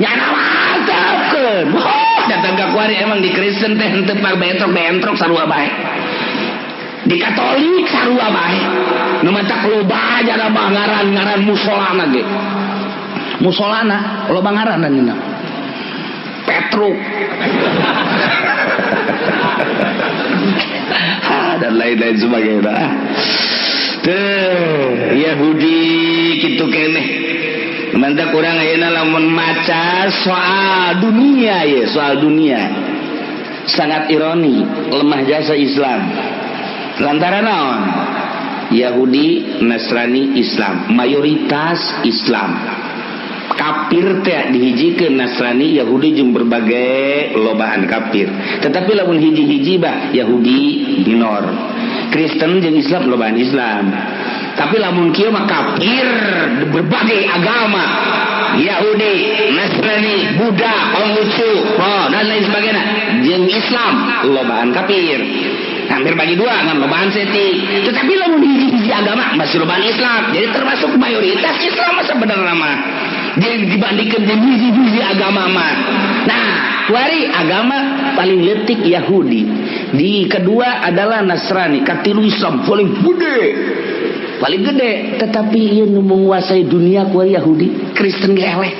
nyana mantapkeun. Oh, datang ka kuari emang di Kristen teh henteu bentrok-bentrok, sarua bae. Di Katolik sarua bae. Nu matak loba jana mah ngaran-ngaran musolana ge. Musolana loba ngaran anjeunna. Petruk dan lain-lain sebagainya. Tuh, Yahudi kitu keneh. Mantap kurang ayeuna lamun maca soal dunia ya, soal dunia. Sangat ironi, lemah jasa Islam. Lantaran naon? Yahudi, Nasrani, Islam, mayoritas Islam. Kafir teh dihijikeun Nasrani, Yahudi jeung berbagai lobaan kafir. Tetapi lamun hiji-hiji bah Yahudi minor, Kristen jeung Islam lobaan Islam. Tapi lamun kieu mah kafir berbagai agama, Yahudi, Nasrani, Buddha, Konghucu, oh, dan lain sebagainya, jeung Islam lobaan kafir. Hampir bagi dua kan lobaan seti. Tetapi lamun hiji-hiji agama masih lobaan Islam. Jadi termasuk mayoritas Islam sebenarnya mah. Jadi dibandingkan jeung hiji-hiji agama mah. Nah, kuari agama paling letik Yahudi. Di kedua adalah Nasrani, katilu Islam paling gede. Paling gede, tetapi ieu nu menguasai dunia kuari Yahudi, Kristen ge eleh.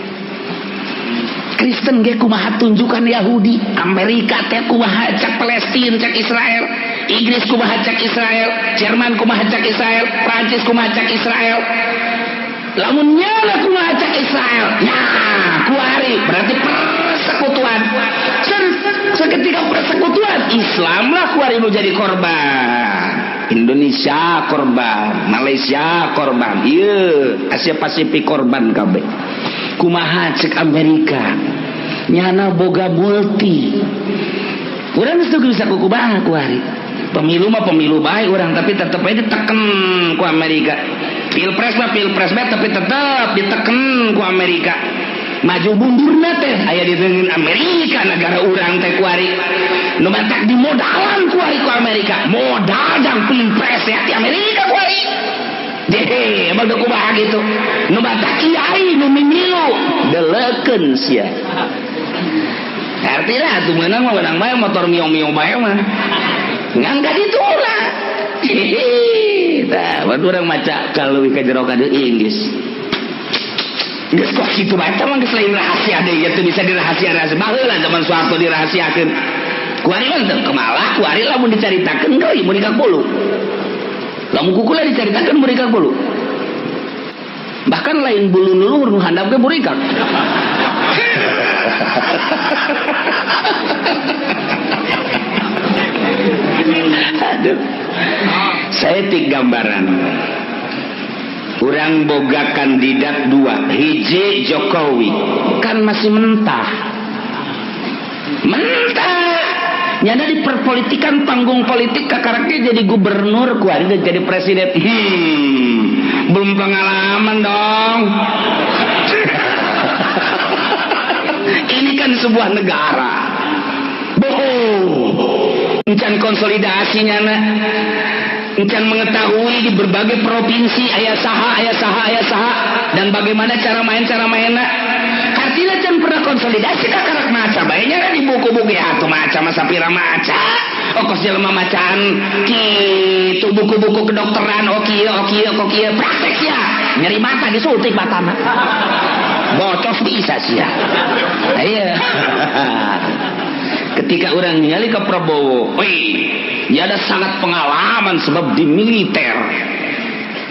Kristen ge kumaha tunjukan Yahudi, Amerika teh kumaha cak Palestina, cak Israel, Inggris kumaha cak Israel, Jerman kumaha cak Israel, Prancis kumaha cak Israel. Lamun nyala kumaha cak Israel, nah kuari berarti persekutuan. Seketika persekutuan Islam lah kuari nu jadi korban. Indonesia korban, Malaysia korban, iya Asia Pasifik korban kabeh. Kumaha cek Amerika, nyana boga multi. Urang geus bisa kukubaha kuari. Pemilu mah pemilu baik urang, tapi tetep aja diteken ku Amerika. Pilpres mah pilpres bae, tapi tetep diteken ku Amerika. Maju mundurna teh aya di dengan Amerika negara urang teh kuari. Nu matak dimodalan kuari ku Amerika. Modal dan pilpres ya di Amerika kuari. Dehe, emang udah kumaha gitu. Nu matak kiai nu mimilu deleukeun sia. Artinya atuh meunang mah meunang bae motor mio-mio bae mah. Ngan ka ditu lah. Hehe. Tah, urang maca ka leuwih ka jero ka deui geus. Geus kok kitu bae mah geus lain rahasia deui, teu bisa dirahasia-rahasia. Baheula zaman Soeharto dirahasiakeun. Kuari mah teu kemalah, kuari lamun dicaritakeun deui mun ka bulu. Lamun kukula dicaritakeun burikak bulu. Bahkan lain bulu nu luhur, nu handap ge burikak. Aduh. Saya tik gambaran. Urang boga kandidat dua, hiji Jokowi kan masih mentah. Mentah. Nyana di perpolitikan panggung politik kakaraknya jadi gubernur kuari jadi presiden. Belum pengalaman dong. Ini kan sebuah negara. Bohong. Encan konsolidasinya na. Encan mengetahui di berbagai provinsi aya saha, aya saha, aya saha dan bagaimana cara main cara mainna. Artinya can pernah konsolidasi kakarak maca bae nya di buku-buku ya atuh maca masa pira maca. Oh kos jelema macaan kitu buku-buku kedokteran oh kieu oh kieu oh kieu praktek sia. Nyeri mata disuntik matana. Bocos bisa sia. Iya. Ketika orang ningali ke Prabowo, wih, dia ada sangat pengalaman sebab di militer.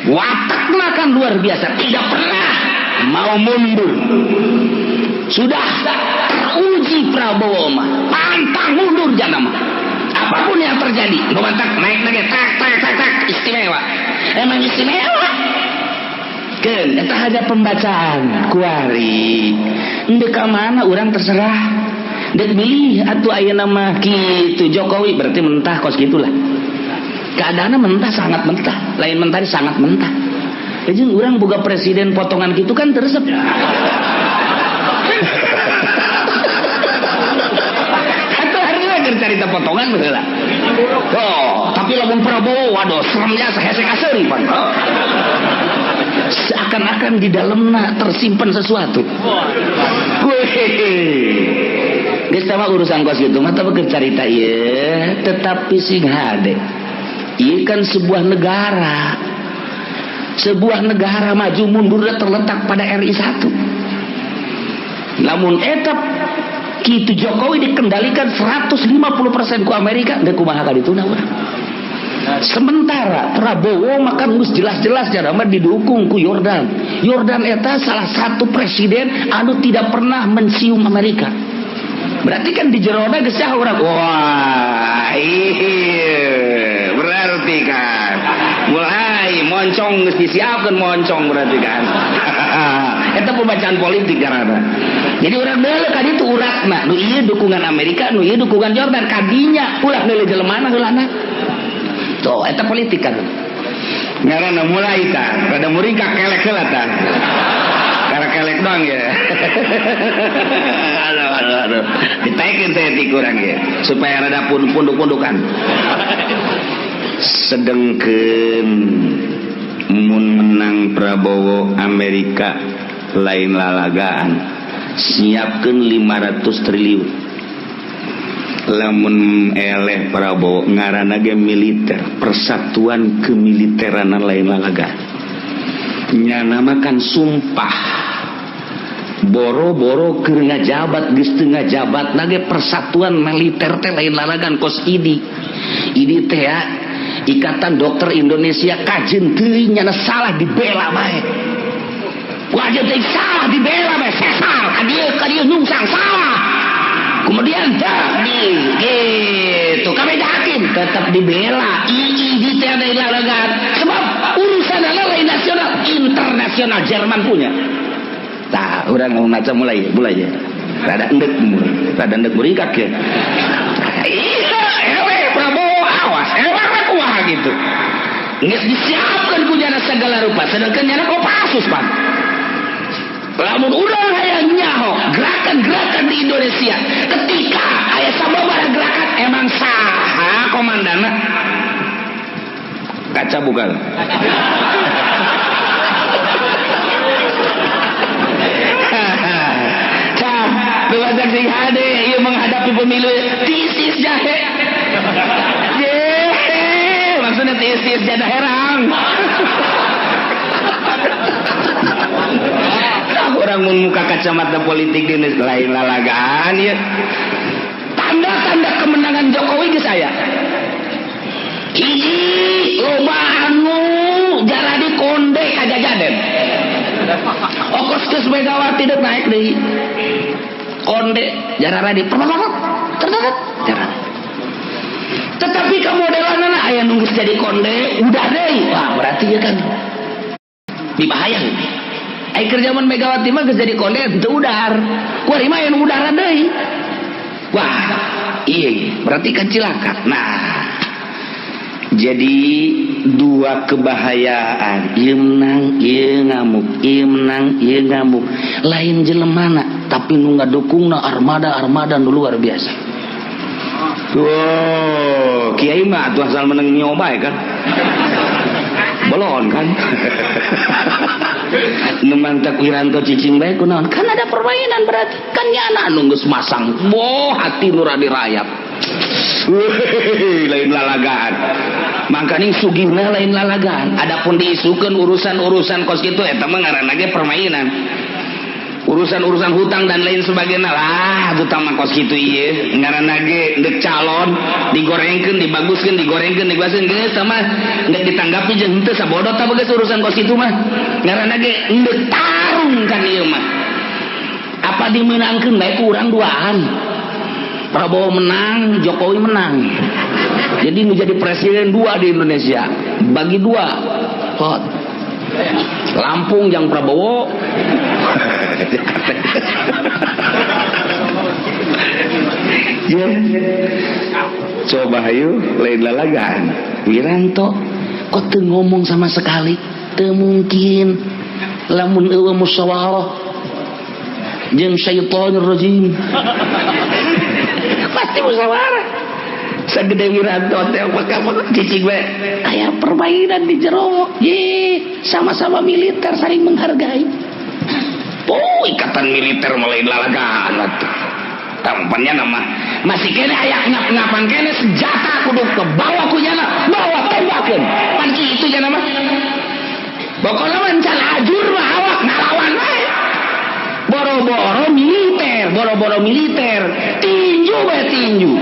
Watakna kan luar biasa, tidak pernah mau mundur. Sudah teruji Prabowo mah, pantang mundur jangan mah. Apapun yang terjadi, nu mantak naik lagi tak tak tak tak istimewa. Emang istimewa. Keun eta hanya pembacaan kuari. Endek ka mana urang terserah. Dek milih atuh ayeuna mah kitu Jokowi berarti mentah kos gitulah. Keadaannya mentah, sangat mentah. Lain mentah sangat mentah. Jadi urang boga presiden potongan gitu kan teresep. Atau harusnya keur carita potongan baheula. Oh, tapi lamun Prabowo waduh seremnya sahese kaseuri pan. Seakan-akan di dalamnya tersimpan sesuatu. Wih. Geus tah urusan kos gitu mah tapi keur carita ieu, tetapi sing hade. Ieu kan sebuah negara. Sebuah negara maju mundurnya terletak pada RI 1. Lamun eta kitu Jokowi dikendalikan 150% ku Amerika, deuk kumaha ka dituna urang. Sementara Prabowo makan geus jelas-jelas mah didukung ku Yordan. Yordan eta salah satu presiden anu tidak pernah mencium Amerika. Berarti kan di jerona geus sah urang. Wah, iya, berarti kan mulai Moncong geus disiapkeun moncong berarti kan. Eta pembacaan politik karena. Jadi urang deuleu ka ditu uratna, nu ieu dukungan Amerika, nu ieu dukungan Jordan kadinya ulah deuleu jelemana heulana. Tuh eta politik kan. Ngaranna mulai tah, rada muringkak kelek heula tah. Karena kelek doang ya. Aduh, aduh, aduh. Ditaikeun teh ti kurang ya, supaya rada pun punduk-pundukan. Sedengkeun mun menang Prabowo Amerika lain lalagaan, siapkeun 500 triliun. Lamun eleh Prabowo ngaranna ge militer, persatuan kemiliteranan lain lalagaan. Nyana makan sumpah boro-boro keur ngajabat, geus teu ngajabat nage persatuan militer teh lain lalagan kos IDI. IDI teh ya, Ikatan Dokter Indonesia, kajeun teuing nyana salah dibela bae. Wajib teh salah dibela bae, sesar ka dieu ka dieu nyungsang salah. Kemudian dah di gitu kami hakim tetap dibela. IID teh lain lalagan sebab urusan lain nasional, internasional Jerman punya. Tah, urang mau maca mulai, mulai ya. Rada endek, rada endek muringkak ya. Iya, eleh Prabowo awas, eleh kumaha gitu. Geus disiapkeun ku jana segala rupa, sedangkan nyana Kopassus pan. Lamun urang hayang nyaho gerakan-gerakan di Indonesia, ketika aya sababaraha gerakan emang saha komandana? Kaca bukan. Cah, sing hade ieu menghadapi pemilu tisis jahe. Ye, maksudnya tisis jada herang. Orang mun muka kacamata politik di lain lalagaan ya. Tanda-tanda kemenangan Jokowi geus aya. Hiji loba anu jaradi konde ka jajaden. Okos geus Megawati deuk naik deui. Konde jaradi tertarik jaradi. Tetapi kamodelanana aya nu geus jadi konde udah deui. Wah, berarti ya kan dibahayang. Ai keur zaman Megawati mah geus jadi konde teu udar. Kuari mah aya nu udaran deui. Wah, iya berarti kan cilaka. Nah, jadi dua kebahayaan, ieu menang, ieu ngamuk, ieu menang, ieu ngamuk. Lain jelemana, tapi nu ngadukungna armada-armada nu luar biasa. Wow, kiai mah atuh asal menang nyoba ya kan. Belon kan. Nu mantak Wiranto cicing bae kunaon? Kan ada permainan berarti. Kan nyana anu geus masang. Boh hati nu radi rayap. Lain lalagaan. Mangkaning sugihna lain lalagaan. Adapun diisukeun urusan-urusan kos kitu eta mah ngaranna ge permainan. Urusan-urusan hutang dan lain sebagainya lah, hutang mah kos kitu ieu ngaranna ge deuk calon digorengkeun, dibaguskeun, digorengkeun, dibaguskeun geus tah mah deuk ditanggapi jeung henteu sabodo tah geus urusan kos kitu mah. Ngaranna ge deuk tarung kan ieu mah. Apa dimeunangkeun bae ku urang duaan. Prabowo menang, Jokowi menang. Jadi menjadi presiden dua di Indonesia, bagi dua. Hot. Lampung yang Prabowo. Ya. Coba hayu lain lalagaan. Wiranto kok teu ngomong sama sekali? Teu mungkin. Lamun eueuh musyawarah jeung syaitonir rajim. Pasti musyawarah. Sagede Wiranto teh maka cicing we aya permainan di jero. Ye, sama-sama militer saling menghargai. Oh, ikatan militer mulai lalagaan atuh. Tampannya nama masih kene aya ngap-ngapan kene senjata kudu ke bawah ku nyana, bawa tembakeun. Pan kitu nya nama. Pokona mah encan ajur mah awak ngalawan bae. Boro-boro militer, boro-boro militer, tinju bae tinju.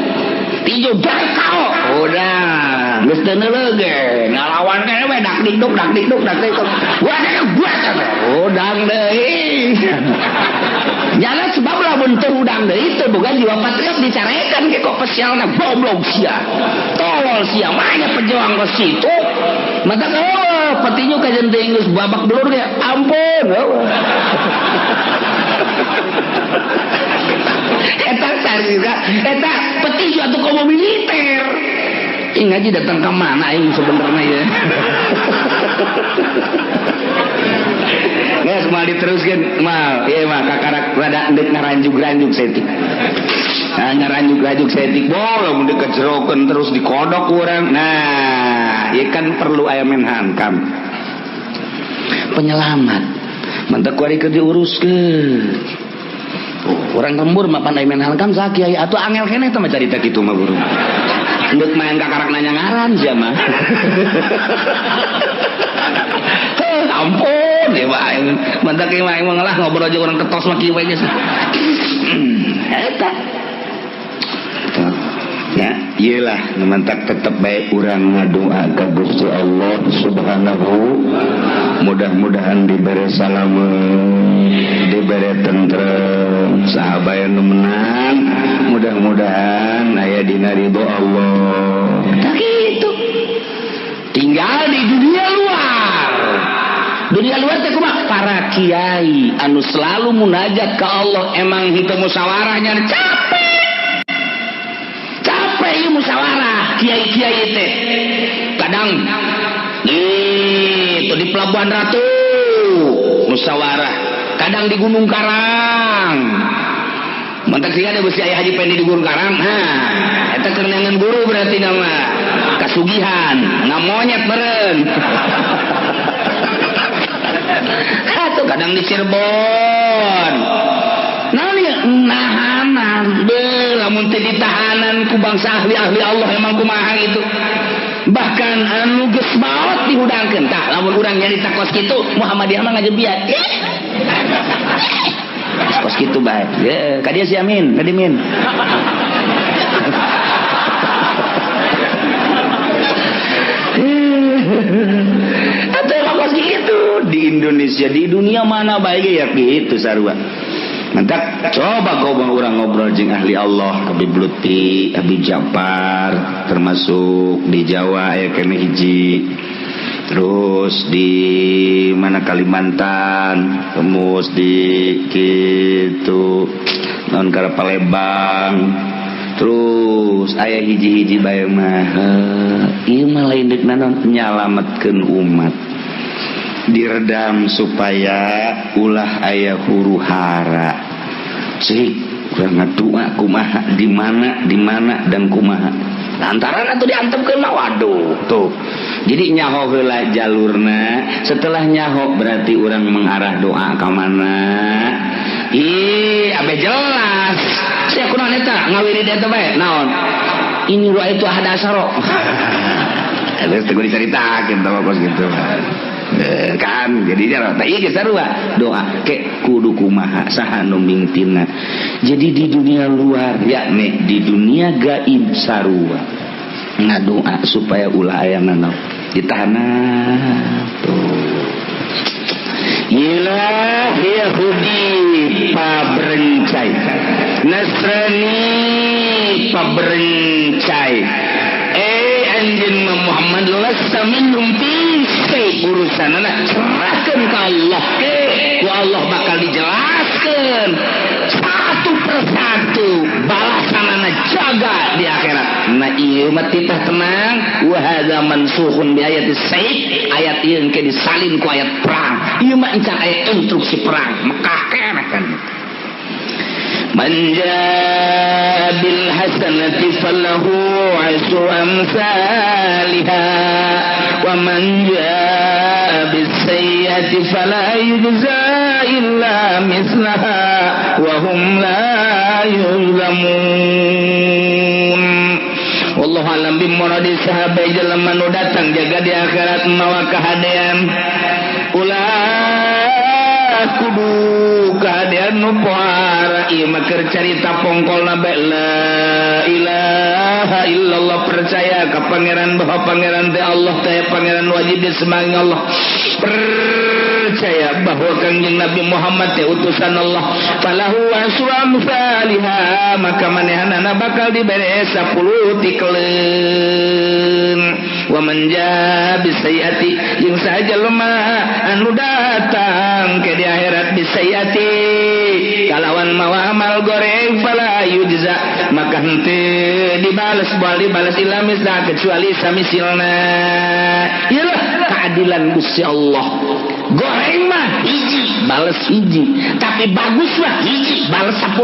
Tinju barkao. Udah, geus teu neuleuh ge, ngalawan kene we dak dikduk dak dikduk dak dikduk. Buat udang deui. Nyana sebab lamun teu udang deui teu boga jiwa patriot dicarekan ge kok pesialna goblok sia. Tolol sia, mana pejuang kos kitu. Mata Petinju kajen teh geus babak belur ge. Ampun. Eta sarira, eta petinju atuh komo militer. Ih ngaji datang ke mana aing sebenarnya ya. Geus moal diteruskeun mal. Ieu mah kakarak rada deuk ngaranjug-ranjug saeutik. Nah, ngaranjug-ranjug saeutik boh mun dikejerokeun terus dikodok urang. Nah, ieu kan perlu aya Menhankam. Penyelamat. Mantak kuari keur diuruskeun. Urang lembur mah pandai Menhankam saha kiai atuh angel keneh teh mah carita kitu mah guru. Endek main kakarak nanya ngaran sia mah. Ampun ya mah mantak ieu mah ngelah ngobrol aja orang ketos mah kieu we geus. Eta. Ya, iyalah mantak tetep bae urang ngadoa ka Gusti Allah Subhanahu. Mudah-mudahan dibere salamet, dibere tentrem, sahabat nu menang, mudah-mudahan aya dina ridho Allah. Tah kitu. Tinggal di dunia luar. Dunia luar teh kumaha? Para kiai anu selalu munajat ka Allah emang henteu musyawarahnya capek. Capek ieu musyawarah kiai-kiai teh. Kadang itu di Pelabuhan Ratu musyawarah, kadang di Gunung Karang. Mantak sih ada besi ayah Haji Pendi di Gunung Karang. Nah, eta keur neangan guru berarti nama kasugihan, ngamonyet meureun. Atuh kadang di Cirebon. Naon ieu? Nahanan. Beuh, lamun teu ditahanan ku bangsa ahli-ahli Allah emang kumaha gitu. Bahkan anu geus maot dihudangkeun. Tah, lamun urang nyarita kos kitu, Muhammadiyah mah ngajebiat. Kos kitu bae. Ye, ka dieu si Amin, ka dieu Min. Atuh emang kos kitu di Indonesia, di dunia mana bae ge ya kitu sarua. Mantak coba kau bang urang ngobrol jeung ahli Allah, Habib Lutfi, Habib Ja'far, termasuk di Jawa aya keneh hiji. Terus di mana Kalimantan, terus di kitu naon kana Palembang. Terus aya hiji-hiji bae mah ieu mah lain deuk naon nyalametkeun umat. Diredam supaya ulah aya huru hara. Cik, urang ngadoa kumaha, di mana, di mana dan kumaha. Lantaran atuh diantepkeun mah waduh tuh. Jadi nyaho heula jalurna, setelah nyaho berarti urang mengarah doa ka mana. Ih, abe jelas. Sia kunaon eta ngawirid eta bae naon? Ini doa itu ahad asaro. Terus teu dicaritakeun tah kos kitu. Kan jadi tah ieu geus sarua doa ke kudu kumaha saha nu mingtina. Jadi di dunia luar yakni di dunia gaib sarua ngadoa supaya ulah aya nanaon ditahanan tuh. Ilah Yahudi pabrencai, Nasrani pabrencai, anjeun Muhammad lasta minhum fi syai, urusanana serahkeun ka Allah ke ku Allah bakal dijelaskeun satu persatu balasanana jaga di akhirat. Nah ieu mah titah tenang wa hadza mansukhun bi ayati saif, ayat ieu engke disalin ku ayat perang. Ieu mah encan aya instruksi perang Mekah keneh kan. Man jaa bil hasanati falahu asyru amsalha wa man jaa bis sayyi'ati fala yujza illa mislaha wa hum la yuzlamun. Wallahu alam bi muradi sahabat jelema nu datang jaga di akhirat mawa kahadean. Ulah kudu kahadean nu pohara ieu mah keur carita pongkolna bae la ilaha illallah, percaya ka pangeran bahwa pangeran teh Allah teh pangeran wajib disembahi Allah. percaya bahwa Kangjeng Nabi Muhammad teh utusan Allah falahu asru amsalha maka manehanana bakal dibere 10 tikeleun wa man jaa bisayiati jeung saha jelema anu datang ke di akhirat bisayiati kalawan mawa amal goreng fala yujza maka henteu dibales bal dibales illa misla kecuali samisilna. Iyalah keadilan Gusti Allah. Goreng mah hiji bales hiji, tapi bagus mah hiji bales 10.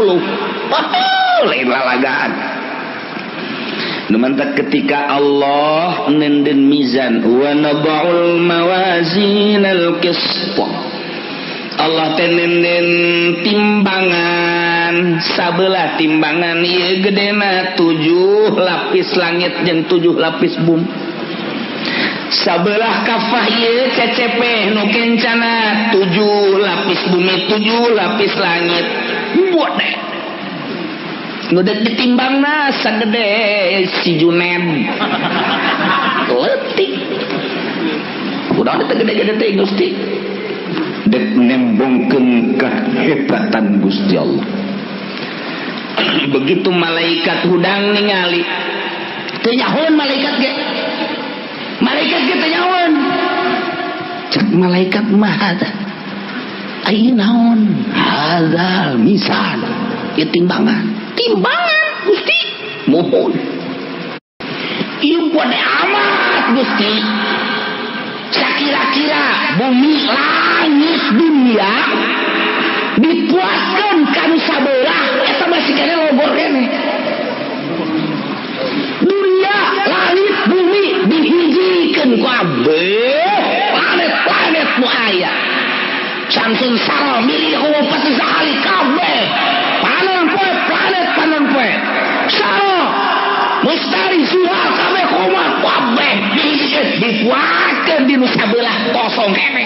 Oh, lain lalagaan. Numantak ketika Allah nenden mizan wa nada'ul mawazinal qist. Allah teh nenden timbangan sabelah timbangan ieu gedena 7 lapis langit jeung 7 lapis bumi. Sabelah kafah ieu CCP nu kencana 7 lapis bumi 7 lapis langit. Bodeh nu dek ditimbangna sagede si Junen. Leutik. Udah teh gede-gede teh Gusti. Dek nembongkeun kehebatan Gusti Allah. Begitu malaikat hudang ningali teu nyahoeun malaikat ge. Malaikat ge teu nyahoeun. Cek malaikat mah hadza. Ai naon? Hadzal misan. Ieu timbangan. Timbangan Gusti. Mohon. Ieu pode amat Gusti. Sakira-kira bumi langit dunia dipuaskeun kanu sabelah eta masih kene logor kene. Dunia langit bumi dihijikeun ku kabeh planet-planet nu aya. Samsun saro milih pati sakali kabeh. Panon poe planet panon poe. Saro mustari suhal kabeh komar kabeh dihijikeun dipuaskeun di nu sabelah kosong kene.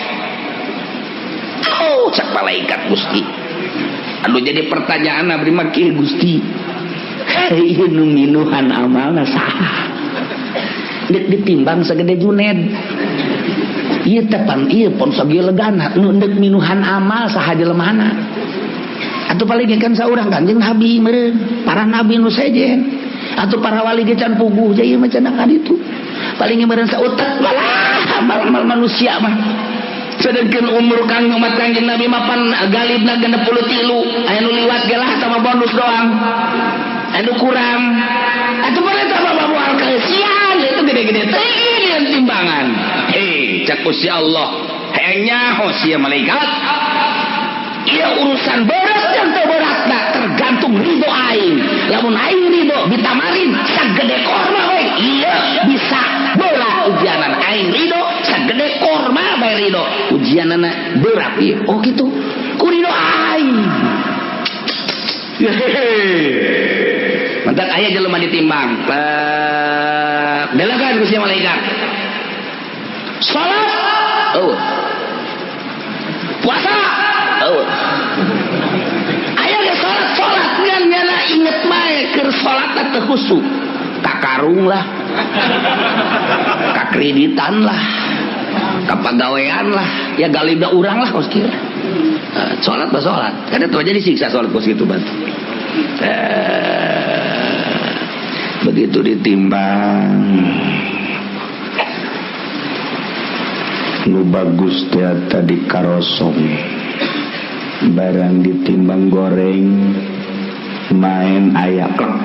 Oh, cek malaikat Gusti. Aduh jadi pertanyaan abdi mah kieu Gusti. Ieu nu minuhan amalna saha? Deuk ditimbang sagede Juned. Ieu teh pan ieu pon sagieu legana nu deuk minuhan amal saha jelemana? Atuh paling kan saurang Kanjeng Nabi meureun, para nabi nu sejen. Atuh para wali ge can puguh ieu mah cenah ka ditu. Paling meureun sautek walah amal-amal manusia mah. Sedangkan umur kang umat Kangjeng Nabi mapan galibna 63 aya nu liwat ge lah sama bonus doang. Anu kurang. Atuh boleh tambah moal keusian itu gede-gede teuing timbangan. Hei, cak Gusti Allah, hayang nyaho sia malaikat. Ieu urusan berat jeung teu beratna tergantung ridho aing. Lamun aing ridho bitamarin sagede korma we ieu bisa berat ujianan aing ridho sagede korma bae ridho ujianana berat ieu. Oh gitu. Ku ridho aing. Mantak aya jelema ditimbang. Delakan ku sia malaikat. Salat eueuh. Puasa eueuh. Aya ge salat ngan nyana inget bae keur salat teh khusyuk. Kakarung lah. Kakreditan lah. Kapagawean lah. Ya galibna urang lah kos kieu. Salat mah salat. Kan itu aja disiksa salat kos kitu bantu. Begitu ditimbang nu bagus teh tadi karosong barang ditimbang goreng main aya klek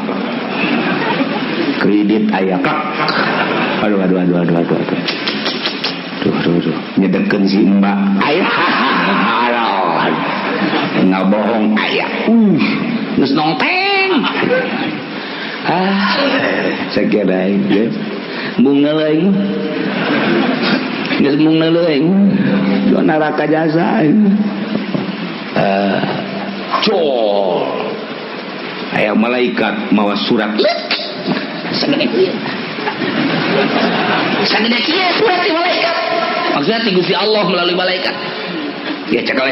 kredit aya klek aduh aduh aduh aduh aduh aduh aduh aduh aduh nyedekeun si mbak aya aduh ngabohong aya geus nongteng ah sakieu aing geus bunga aing geus bunga aing do neraka jasa aing col aya malaikat mawa surat sagede kieu sagede kieu surat ti malaikat maksudnya ti Gusti Allah melalui malaikat ya cekel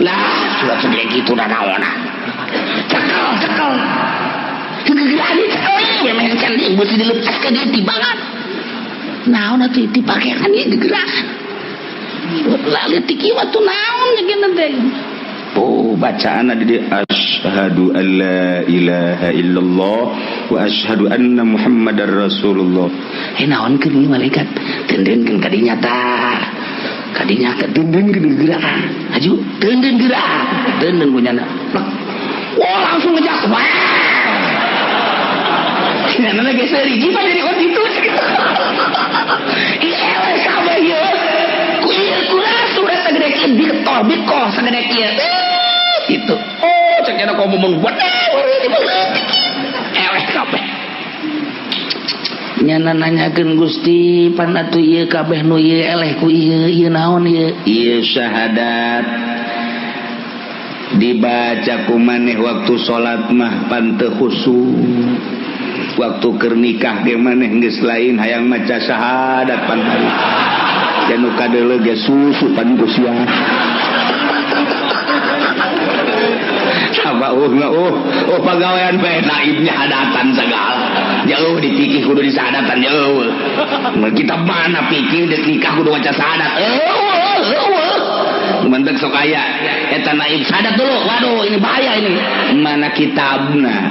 lah surat segede kitu da naonna cekel cekel gegerani cekel memang can mesti dilepaskeun di timbangan naon atuh dipakean ieu gegerakan Leutik ieu tuh naon jeung teh. Oh, bacaan di asyhadu alla ilaha illallah wa asyhadu anna Muhammadar Rasulullah. Eh naon keun ieu malaikat? Tendeunkeun kadinya tah. Kadinya ka tendeunkeun geura. Aju, tendeun geura. Tendeun punyana. Wah, langsung ngejak. Wah. Nyana geus hiji mah jadi on itu. Ih, eleh kabeh ieu. Ku ieu kurang surat sagede kieu diketol bikoh sagede kieu. Gitu. Oh, cek nyana komo mun eleh kabeh. Nyana nanyakeun Gusti, pan atuh ieu kabeh nu ieu eleh ku ieu, ieu naon ieu? Ieu syahadat. Dibaca ku maneh waktu salat mah pan teu khusyuk. Waktu keur nikah ge maneh geus lain hayang maca syahadat pan hari. Dan nu kadeuleu ge susu pan ku sia. Apa oh pagawean bae naibnya hadatan segala. Jauh dipikir kudu disahadatan jauh. Kita mana pikir dek nikah kudu maca syahadat. Eueuh. Mantek sok aya eta naib syahadat dulu. Waduh, ini bahaya ini. Mana kitabna?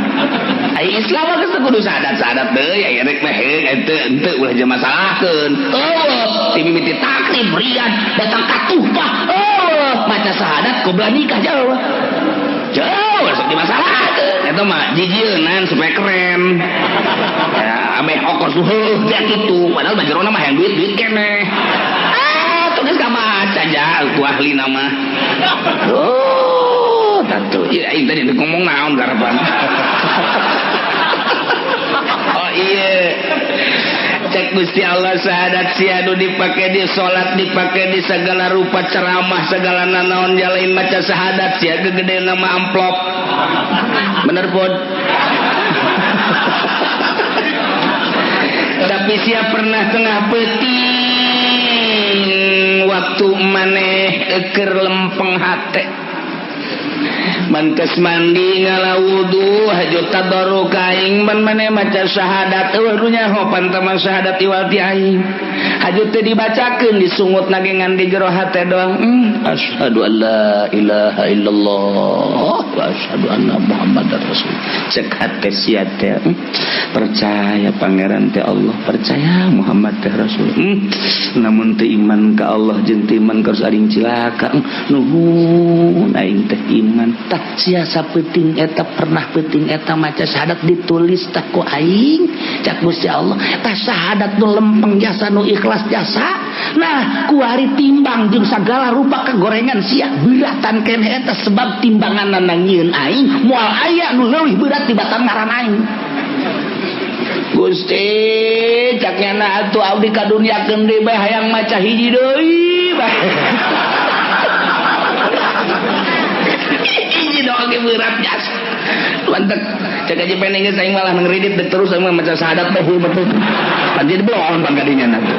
Ai Islam mah geus kudu syahadat-syahadat deui aya rek mah henteu henteu ulah jeung masalahkeun. Eueuh, ti mimiti takrib rian datang ka tuhfah. Eueuh, maca syahadat qobla nikah jauh. Jauh sok dimasalahkeun. Eta mah jijieunan supaya keren. Ya ameh okos heuh teh kitu. Padahal mah jerona mah hayang duit-duit keneh. Ah, tuh geus maca ja ku ahli nama. Oh, tentu. Iya, aing tadi ngomong naon karapan. Oh iya. Cek Gusti Allah syahadat sia nu dipake di salat, dipake di segala rupa ceramah, segala nanaon jalain maca syahadat sia gegede nama amplop. Bener pod? Tapi sia pernah tengah peuting waktu maneh keur lempeng hate. Mantes mandi ngala wudu haju tadarru kaing man maneh maca syahadat eueuh nu nyaho pantaman syahadat iwal ti aing. Haju teh dibacakeun disungut nagengan di jero hate doang. Asyhadu an la ilaha illallah wa asyhadu anna Muhammadar rasul. Cek hate sia teh percaya pangeran teh Allah, percaya Muhammad teh rasul. Namun teu iman ka Allah jeung teu iman ka aring cilaka. Nuhun aing teh iman. Tah sia sapeuting eta pernah peuting eta maca syahadat ditulis tah ku aing cak Gusti Allah. Tah syahadat nu lempeng jasa nu ikhlas jasa. Nah kuari timbang jeung sagala rupa kagorengan sia beratan keneh eta sebab timbanganna nyieun aing moal aya nu leuwih berat tibatan ngaran aing. Gusti cak nyana atuh abdi ka dunya keun deui bae hayang maca hiji deui bae. Hiji doang ge berat jasa. Mantep cek aja pengen geus aing malah ngridit dek terus aing mah maca syahadat teh betul. Pan jadi belon pan kadinya nanti.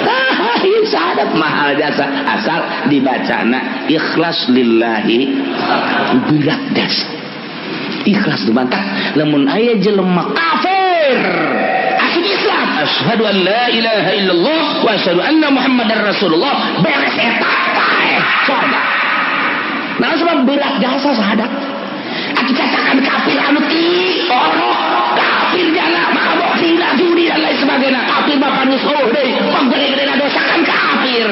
Ah, syahadat mahal jasa asal dibacana ikhlas lillahi berat jasa. Ikhlas dibantah lamun aya jelema kafir asup Islam asyhadu an la ilaha illallah wa asyhadu anna Muhammadar Rasulullah beres eta paeh sorga. Nah sebab berat jasa syahadat. Atuh cacakan kafir anu ti orok kafir jana mabok zina judi dan lain sebagainya. Kafir bapak geus eueuh deui panggede-gedena dosa kan kafir.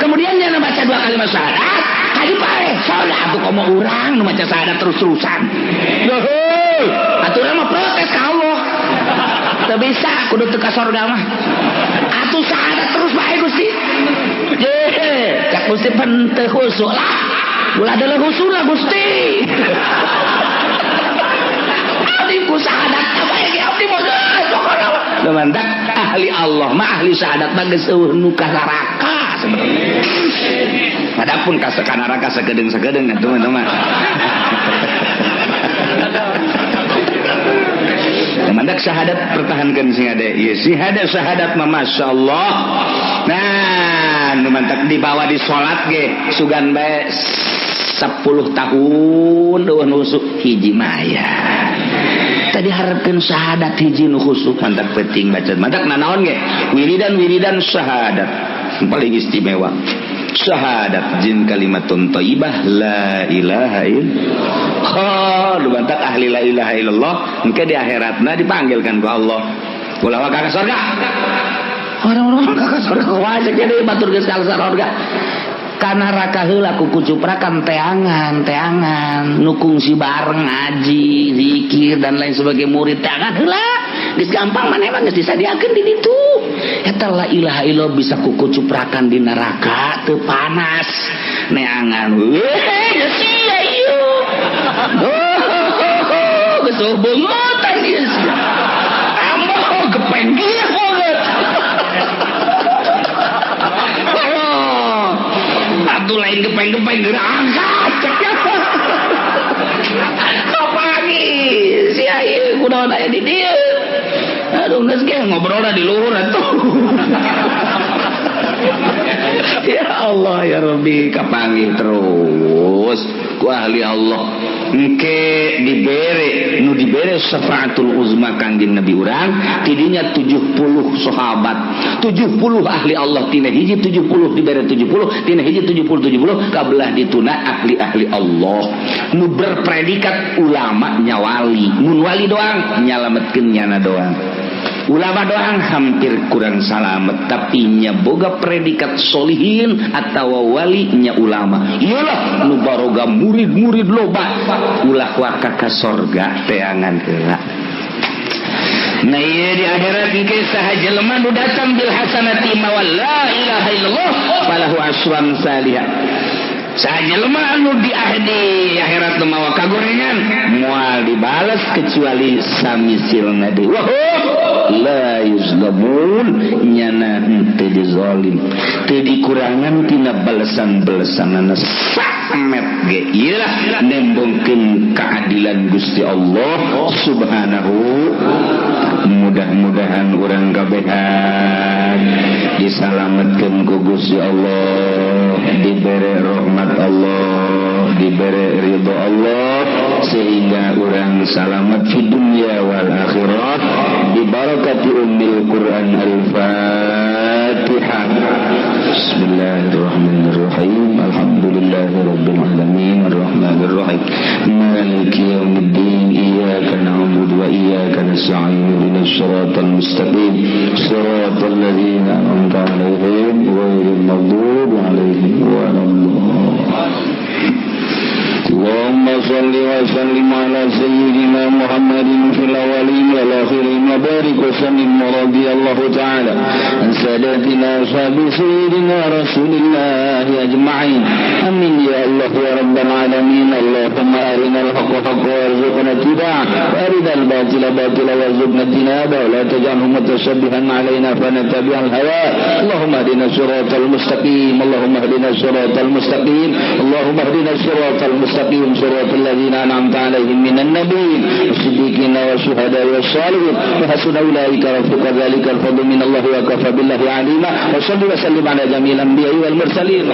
Kemudian jana baca dua kalimat syahadat haji paeh sorga atuh komo urang nu maca syahadat terus-terusan. Heuh, atuh urang mah protes ka Allah. Teu bisa kudu teu ka sorga mah. Atuh syahadat terus bae Gusti. Ye, cak Gusti pan teu khusyuk lah. Ulah deuleu khusyuk lah Gusti. Abdi ku syahadat bae ge abdi mah geus pokona mah. Mantak ahli Allah mah ahli syahadat mah geus eueuh nu ka neraka sebenarnya. Adapun ka neraka sakedeung-sakedeung atuh teman-teman. Mandak syahadat pertahankan sing ade. Ieu syahadat syahadat mah masyaallah. Nah, nu mantak dibawa di salat ge sugan bae 10 tahun eueuh nu khusuk hiji mah aya. Tadi harapkeun syahadat hiji nu khusuk mantak penting baca. Mantak nanaon ge? Wiridan-wiridan syahadat paling istimewa. Syahadat jeung kalimatun thayyibah la ilaha illallah. Nu bantak ahli la ilaha illallah engke di akhiratna dipanggilkan ku Allah. Ulah ka surga. Orang-orang ka surga wajib jadi batur geus ka surga. Kana neraka heula ku kucuprakan teangan, teangan nu kungsi bareng ngaji, zikir dan lain sebagai murid teangan heula. Geus gampang maneh mah geus disadiakeun di ditu. Eta la ilaha illallah bisa ku kucuprakan di neraka teu panas. Neangan weh sia ieu. Oh, geus beungotan ieu sia. Ambo gepeng kieu banget. Oh, atuh lain gepeng-gepeng geura angkat. Kapagi sia ieu kunaon aya di dieu. Aduh geus ge ngobrol di luhur atuh. Ya Allah ya Rabbi kapanggih terus ku ahli Allah. Engke dibere nu dibere syafaatul uzma kangjeng Nabi urang tidinya 70 sahabat 70 ahli Allah tina hiji 70 dibere 70 tina hiji 70 70 kabelah dituna ahli-ahli Allah nu berpredikat ulama nya wali mun wali doang nyalametkeun nyana doang. Ulama doang hampir kurang salamet tapi nya boga predikat solihin atau wali nya ulama. Iyalah nu baroga murid-murid loba ulah waka ka sorga teangan heula. Nah ieu di akhirat engke saha jelema nu datang bil hasanati mawa la ilaha illallah falahu aswan salihah. Saha jelema anu di akhirat nu mawa kagorengan moal dibales kecuali samisilna deui. Wah la yuzlamun nyana henteu dizalim teu dikurangan tina balesan-balesanana samet ge ieu lah nembongkeun keadilan Gusti Allah subhanahu. Mudah-mudahan urang kabehan disalametkeun ku Gusti Allah, dibere rahmat Allah, dibere ridho Allah sehingga urang salamet di dunia wal akhirah bibarakati ummil Quran. Al-Fatihah. Bismillahirrahmanirrahim. Alhamdulillahirabbil alamin arrahmanirrahim maliki yaumiddin iyyaka na'budu wa iyyaka nasta'in ihdinas siratal mustaqim siratal ladzina an'amta 'alaihim ghairil maghdubi 'alaihim waladdallin. Allahumma salli wa sallim ala sayyidina Muhammadin fil awwalin wal akhirin wa barik wa sallim wa radiyallahu ta'ala an sadatina ashabi sayyidina Rasulillah ajma'in. Amin ya Allah ya rabbal alamin. Allahumma arina al-haqqa haqqan warzuqna ittiba'ah wa arina al-batila batila warzuqna ijtinabah wa la taj'alhu mutashabbihan 'alaina fanattabi'al hawa. Allahumma ihdina siratal mustaqim. Allahumma ihdina siratal mustaqim. Allahumma ihdina siratal mustaqim صراط الذين أنعمت عليهم من النبيين والصديقين والشهداء والصالحين وحسن أولئك رفيقا. ذلك الفضل من الله وكفى بالله عليما. وصل وسلم على جميع الأنبياء والمرسلين.